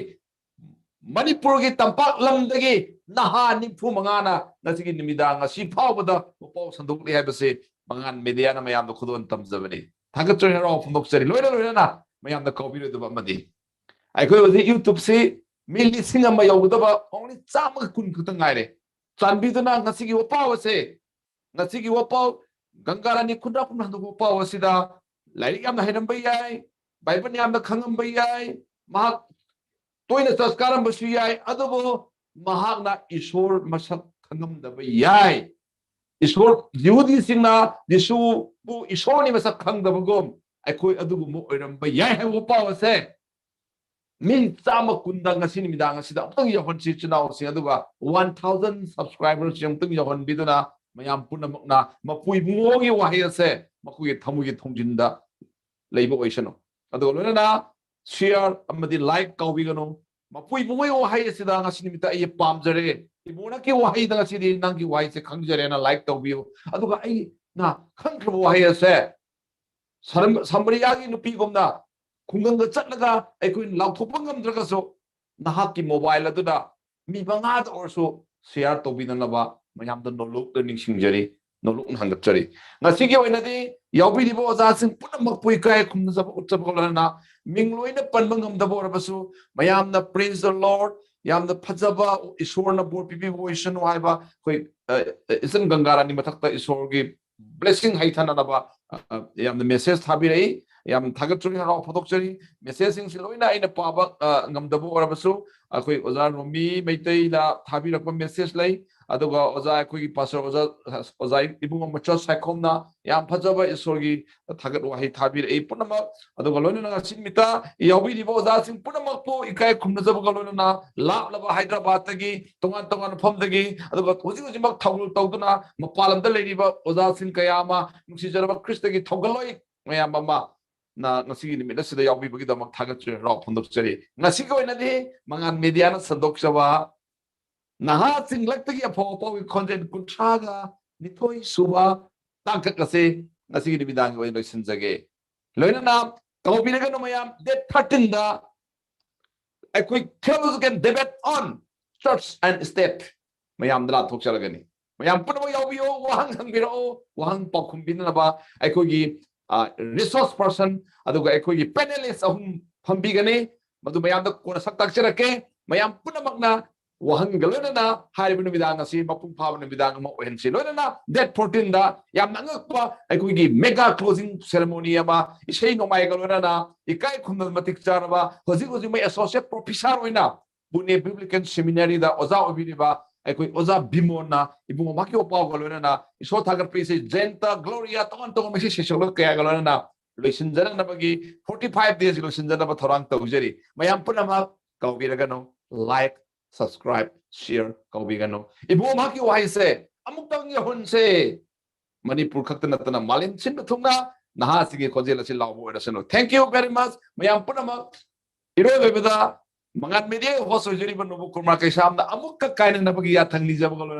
ꯃꯅꯤꯄꯨꯔꯒꯤ ꯇꯝꯄꯥꯛ ꯂꯝꯗꯒꯤ ꯅꯍꯥ ꯅꯤꯐꯨ ꯃꯉꯥꯅ ꯉꯁꯤꯒꯤ ꯅꯨꯃꯤꯗꯥꯡ ꯉꯁꯤ ꯐꯥꯎꯕꯗ ꯋꯥꯄꯥꯎ ꯁꯟꯗꯣꯛꯂꯤ ꯍꯥꯏꯕꯁꯤ ꯃꯉꯥꯟ ꯃꯦꯗꯤꯌꯥꯅ ꯃꯌꯥꯝꯗ ꯈꯨꯗꯣꯜ ꯇꯝꯖꯕꯅꯤ꯫ ꯊꯥꯒꯠꯆꯔꯤ, ꯍꯔꯥꯎ ꯐꯣꯡꯗꯣꯛꯆꯔꯤ꯫ ꯂꯣꯏꯅ ꯂꯣꯏꯅꯅ ꯃꯌꯥꯝꯅ ꯀꯥꯎꯕꯤꯔꯣꯏꯗꯕ ꯑꯃꯗꯤ, ꯑꯩꯈꯣꯏ ꯍꯧꯖꯤꯛ YouTubeꯁꯤ ꯃꯤ ꯂꯤꯁꯤꯡ ꯑꯃ ꯌꯧꯒꯗꯕ only ꯆꯥꯝꯃꯒ ꯀꯨꯟ ꯈꯛꯇ ꯉꯥꯏꯔꯦ꯫ ꯆꯥꯟꯕꯤꯗꯨꯅ ꯉꯁꯤꯒꯤ ꯋꯥꯄꯥꯎ ꯑꯁꯦ, ꯉꯁꯤꯒꯤ ꯋꯥꯄꯥꯎ, ꯒꯪꯒꯥꯔꯥꯅꯤ ꯈꯨꯟꯗ꯭ꯔꯥꯛꯄꯝꯅ ꯍꯟꯗꯣꯛꯄ ꯋꯥꯄꯥꯎ ꯑꯁꯤꯗ ꯂꯥꯏꯔꯤꯛ ꯌꯥꯝꯅ ꯍꯩꯔꯝꯕ ꯌꯥꯏ, ꯕꯥꯏꯕꯜ ꯌꯥꯝꯅ ꯈꯪꯉꯝꯕ ꯌꯥꯏ, ꯃꯍꯥꯛ ꯇꯣꯏꯅ ꯆꯔꯆ ꯀꯥꯔꯝꯕꯁꯨ ꯌꯥꯏ, ꯑꯗꯨꯕꯨ ꯃꯍꯥꯛꯅ ꯏꯁꯣꯔ ꯃꯁꯛ ꯈꯪꯉꯝꯗꯕ ꯌꯥꯏ꯫ ꯏꯁꯣꯔ, ꯌꯤꯍꯨꯗꯤꯁꯤꯡꯅ ꯖꯤꯁꯨꯕꯨ ꯏꯁꯣꯔꯅꯤ ꯃꯁꯛ ꯈꯪꯗꯕꯒꯨꯝ ꯑꯩꯈꯣꯏ ꯑꯗꯨꯒꯨꯝꯕ ꯑꯣꯏꯔꯝꯕ ꯌꯥꯏ ꯍꯥꯏꯕ ꯋꯥꯄꯥꯎ ꯑꯁꯦ ꯃꯤ ꯆꯥꯝꯃ ꯀꯨꯟꯗ ꯉꯁꯤ ꯅꯨꯃꯤꯗꯥꯡ ꯑꯁꯤꯗ ꯑꯃꯨꯛꯇꯪ ꯌꯧꯍꯟꯁꯤ, ꯏꯆꯤꯟ ꯏꯅꯥꯎꯁꯤꯡ, ꯑꯗꯨꯒ one thousand subscribers ꯑꯃꯨꯛꯇꯪ ꯌꯧꯍꯟꯕꯤꯗꯨꯅ ꯃꯌꯥꯝ ꯄꯨꯝꯅꯃꯛꯅ ꯃꯄꯨ ꯏꯕꯨꯡꯉꯣꯒꯤ ꯋꯥꯍꯩ ꯑꯁꯦ ꯃꯈꯣꯏꯒꯤ ꯊꯃꯣꯏꯒꯤ ꯊꯣꯡꯖꯤꯟꯗ ꯂꯩꯕ ꯑꯣꯏꯁꯅꯨ꯫ ꯑꯗꯨꯒ ꯂꯣꯏꯅꯅ share ꯑꯃꯗꯤ like ꯀꯥꯎꯕꯤꯒꯅꯨ꯫ ꯃꯄꯨ ꯏꯕꯨꯡꯉꯣꯒꯤ ꯋꯥꯍꯩ ꯑꯁꯤꯗ ꯉꯁꯤ ꯅꯨꯃꯤꯠꯇ ꯑꯩ ꯄꯥꯝꯖꯔꯦ, ꯏꯕꯨꯡꯉꯣꯒꯤ ꯋꯥꯍꯩꯗ ꯉꯁꯤꯗꯤ ꯅꯪꯒꯤ ꯋꯥꯍꯩꯁꯦ ꯈꯪꯖꯔꯦꯅ like ꯇꯧꯕꯤꯌꯨ꯫ ꯑꯗꯨꯒ ꯑꯩꯅ ꯈꯪꯈ꯭ꯔꯕ ꯋꯥꯍꯩ ꯑꯁꯦ ꯁꯔꯝ-, ꯁꯃꯔꯤꯌꯥꯒꯤ ꯅꯨꯄꯤꯒꯨꯝꯅ ꯈꯨꯡꯒꯪꯗ ꯆꯠꯂꯒ ꯑꯩꯈꯣꯏꯅ ꯂꯥꯎꯊꯣꯛꯄ ꯉꯝꯗ꯭ꯔꯒꯁꯨ, ꯅꯍꯥꯛꯀꯤ mobile ꯑꯗꯨꯗ ꯃꯤ ꯃꯉꯥꯗ ꯑꯣꯏꯔꯁꯨ share ꯇꯧꯕꯤꯅꯅꯕ ꯃꯌꯥꯝꯗ ꯅꯣꯂꯨꯛꯇ ꯅꯤꯡꯁꯤꯡꯖꯔꯤ, ꯅꯣꯂꯨꯛꯅ ꯍꯪꯒꯠꯆꯔꯤ꯫ ꯉꯁꯤꯒꯤ ꯑꯣꯏꯅꯗꯤ ꯌꯥꯎꯕꯤꯔꯤꯕ ꯑꯣꯖꯥꯁꯤꯡ ꯄꯨꯝꯅꯃꯛꯄꯨ ꯏꯀꯥꯏ ꯈꯨꯝꯅꯖꯕ ꯎꯠꯆꯕꯒ ꯂꯣꯏꯅꯅ, ꯃꯤꯡ ꯂꯣꯏꯅ ꯄꯟꯕ ꯉꯝꯗꯕ ꯑꯣꯏꯔꯕꯁꯨ, ꯃꯌꯥꯝꯅ praise the Lord, ꯌꯥꯝꯅ ꯐꯖꯕ ꯏꯁꯣꯔꯅ ꯕꯣꯔ ꯄꯤꯕꯤꯕ ꯑꯣꯏꯁꯅꯨ ꯍꯥꯏꯕ ꯑꯩꯈꯣꯏ, ꯑ, ꯑ, ꯏꯆꯟ ꯒꯪꯒꯥꯔꯥꯅꯤ ꯃꯊꯛꯇ ꯏꯁꯣꯔꯒꯤ blessing ꯍꯩꯊꯅꯅꯕ, ꯑ, ꯑ, ꯌꯥꯝꯅ message ꯊꯥꯕꯤꯔꯛꯏ꯫ ꯌꯥꯝ ꯊꯥꯒꯠꯆꯔꯤ, ꯍꯔꯥꯎ ꯐꯣꯡꯗꯣꯛꯆꯔꯤ꯫ Messageꯁꯤꯡꯁꯤ ꯂꯣꯏꯅ ꯑꯩꯅ ꯄꯥꯕ, ꯑ, ꯉꯝꯗꯕ ꯑꯣꯏꯔꯕꯁꯨ, ꯑꯩꯈꯣꯏ ꯑꯣꯖꯥ ꯔꯣꯃꯤ ꯃꯩꯇꯩꯅ ꯊꯥꯕꯤꯔꯛꯄ message ꯂꯩ, ꯑꯗꯨꯒ ꯑꯣꯖꯥ, ꯑꯩꯈꯣꯏꯒꯤ pastor ꯑꯣꯖꯥ, ꯑꯣꯖꯥ ꯏꯕꯨꯡꯉꯣ ꯃꯆꯥ ꯁꯥꯏꯈꯣꯝꯅ ꯌꯥꯝ ꯐꯖꯕ ꯏꯁꯣꯔꯒꯤ ꯊꯥꯒꯠ ꯋꯥꯍꯩ ꯊꯥꯕꯤꯔꯛꯏ ꯄꯨꯝꯅꯃꯛ꯫ ꯑꯗꯨꯒ ꯂꯣꯏꯅꯅ ꯉꯁꯤ ꯅꯨꯃꯤꯠꯇ ꯌꯥꯎꯕꯤꯔꯤꯕ ꯑꯣꯖꯥꯁꯤꯡ ꯄꯨꯝꯅꯃꯛꯄꯨ ꯏꯀꯥꯏ ꯈꯨꯝꯅꯖꯕꯒ ꯂꯣꯏꯅꯅ, ꯂꯥꯞꯂꯕ ꯍꯥꯏꯗ꯭ꯔꯕꯥꯗꯇꯒꯤ, ꯇꯣꯉꯥꯟ ꯇꯣꯉꯥꯟꯕ ꯃꯐꯝꯗꯒꯤ, ꯑꯗꯨꯒ ꯍꯧꯖꯤꯛ ꯍꯧꯖꯤꯛꯃꯛ ꯊꯧꯒꯜ ꯇꯧꯗꯨꯅ ꯃꯄꯥꯟ ꯂꯝꯗ ꯂꯩꯔꯤꯕ ꯑꯣꯖꯥꯁꯤꯡ ꯀꯌꯥ ꯑꯃ, ꯅꯨꯡꯁꯤꯖꯔꯕ ꯈ꯭ꯔꯤꯁꯇꯒꯤ ꯊꯧꯒꯜꯂꯣꯏ ꯃꯌꯥꯝ ꯑꯃ, ꯅ ꯉꯁꯤꯒꯤ ꯅꯨꯃꯤꯠ ꯑꯁꯤꯗ ꯌꯥꯎꯕꯤꯕꯒꯤꯗꯃꯛ ꯊꯥꯒꯠꯆꯔꯤ, ꯍꯔꯥꯎ ꯐꯣꯡꯗꯣꯛꯆꯔꯤ꯫ ꯉꯁꯤꯒꯤ ꯑꯣꯏꯅꯗꯤ ꯃꯉꯥꯟ ꯃꯦꯗꯤꯌꯥꯅ ꯁꯟꯗꯣꯛꯆꯕ ꯅꯍꯥꯁꯤꯡ ꯂꯛꯇꯒꯤ ꯑꯐꯥꯎ ꯑꯐꯥꯎꯒꯤ ꯈꯣꯟꯖꯦꯜ ꯀꯨꯟꯊ꯭ꯔꯥꯒ ꯅꯤꯊꯣꯏ ꯁꯨꯕ ꯇꯥꯡꯀꯛ ꯑꯁꯤ ꯉꯁꯤꯒꯤ ꯅꯨꯃꯤꯗꯥꯡꯒꯤ ꯑꯣꯏꯅ ꯂꯣꯏꯁꯤꯟꯖꯒꯦ꯫ ꯂꯣꯏꯅꯅ ꯀꯧꯕꯤꯔꯒꯅꯨ ꯃꯌꯥꯝ, date thirteenꯗ ꯑꯩꯈꯣꯏ theological debate on church and state ꯃꯌꯥꯝꯗ ꯂꯥꯟꯊꯣꯛꯆꯔꯒꯅꯤ꯫ ꯃꯌꯥꯝ ꯄꯨꯝꯅꯃꯛ ꯌꯥꯎꯕꯤꯌꯣ, ꯋꯥꯍꯪ ꯍꯪꯕꯤꯔꯛꯑꯣ, ꯋꯥꯍꯪ ꯄꯥꯎꯈꯨꯝ ꯄꯤꯅꯅꯕ ꯑꯩꯈꯣꯏꯒꯤ resource person ꯑꯗꯨꯒ ꯑꯩꯈꯣꯏꯒꯤ panelist ꯑꯍꯨꯝ ꯐꯝꯕꯤꯒꯅꯤ꯫ ꯃꯗꯨ ꯃꯌꯥꯝꯗ ꯀꯣꯟꯅ ꯁꯛ ꯇꯥꯛꯆꯔꯛꯀꯦ꯫ ꯃꯌꯥꯝ ꯄꯨꯝꯅꯃꯛꯅ ꯋꯥꯍꯪꯒ ꯂꯣꯏꯅꯅ ꯍꯥꯏꯔꯤꯕ ꯅꯨꯃꯤꯗꯥꯡ ꯑꯁꯤ ꯃꯄꯨꯡ ꯐꯥꯕ ꯅꯨꯃꯤꯗꯥꯡ ꯑꯃ ꯑꯣꯏꯍꯟꯁꯤ꯫ ꯂꯣꯏꯅꯅ date fourteenꯗ ꯌꯥꯝꯅ ꯑꯉꯛꯄ ꯑꯩꯈꯣꯏꯒꯤ mega closing ceremony ꯑꯃ, ꯏꯁꯩ ꯅꯣꯡꯃꯥꯏꯒ ꯂꯣꯏꯅꯅ ꯏꯀꯥꯏ ꯈꯨꯝꯅꯕ ꯃꯇꯤꯛ ꯆꯥꯔꯕ, ꯍꯧꯖꯤꯛ ꯍꯧꯖꯤꯛ ꯃꯣꯏ associate professor ꯑꯣꯏꯅ ꯄꯨꯅꯦ ꯕꯤꯕ꯭ꯂꯤꯀꯦꯜ ꯁꯦꯃꯤꯅꯥꯔꯤꯗ ꯑꯣꯖꯥ ꯑꯣꯏꯕꯤꯔꯤꯕ ꯑꯩꯈꯣꯏ ꯑꯣꯖꯥ ꯕꯤꯃꯣꯟꯅ ꯏꯕꯨꯡꯉꯣ ꯃꯍꯥꯛꯀꯤ ꯄꯥꯎꯒ ꯂꯣꯏꯅꯅ ꯏꯁꯣꯔ ꯊꯥꯒꯠꯄ ꯏꯁꯩ ꯖꯌꯟꯇ, ꯒ꯭ꯂꯣꯔꯤꯌꯥ, ꯇꯣꯉꯥꯟ ꯇꯣꯉꯥꯟꯕ ꯏꯁꯩ ꯁꯩꯁꯛꯂꯣꯏ ꯀꯌꯥꯒ ꯂꯣꯏꯅꯅ ꯂꯣꯏꯁꯤꯟꯖꯅꯅꯕꯒꯤ forty five days ꯂꯣꯏꯁꯤꯟꯖꯅꯕ ꯊꯧꯔꯥꯡ ꯇꯧꯖꯔꯤ꯫ ꯃꯌꯥꯝ ꯄꯨꯝꯅꯃꯛ ꯀꯧꯕꯤꯔꯒꯅꯨ, like, subscribe, share ꯀꯧꯕꯤꯒꯅꯨ꯫ ꯏꯕꯨꯡꯉꯣ ꯃꯍꯥꯛꯀꯤ ꯋꯥꯍꯩꯁꯦ ꯑꯃꯨꯛꯇꯪ ꯌꯧꯍꯟꯁꯦ꯫ ꯃꯅꯤꯄꯨꯔ ꯈꯛꯇ ꯅꯠꯇꯅ ꯃꯥꯂꯦꯝ ꯁꯤꯟꯕ ꯊꯨꯡꯅ ꯅꯍꯥꯁꯤꯡꯒꯤ ꯈꯣꯟꯖꯦꯜ ꯑꯁꯤ ꯂꯥꯎꯕ ꯑꯣꯏꯔꯁꯅꯨ꯫ Thank you very much ꯃꯌꯥꯝ ꯄꯨꯝꯅꯃꯛ꯫ ꯏꯔꯣꯏ ꯂꯣꯏꯕꯗ ꯃꯉꯥꯟ ꯃꯦꯗꯤꯌꯥꯒꯤ host ꯑꯣꯏꯖꯔꯤꯕ ꯅꯣꯕꯨ ꯀꯨꯃꯥꯔ ꯀꯩꯁꯥꯝꯅ ꯑꯃꯨꯛꯀ ꯀꯥꯏꯅꯅꯕꯒꯤ ꯌꯥꯊꯪ ꯅꯤꯖꯕꯒ ꯂꯣꯏꯅꯅ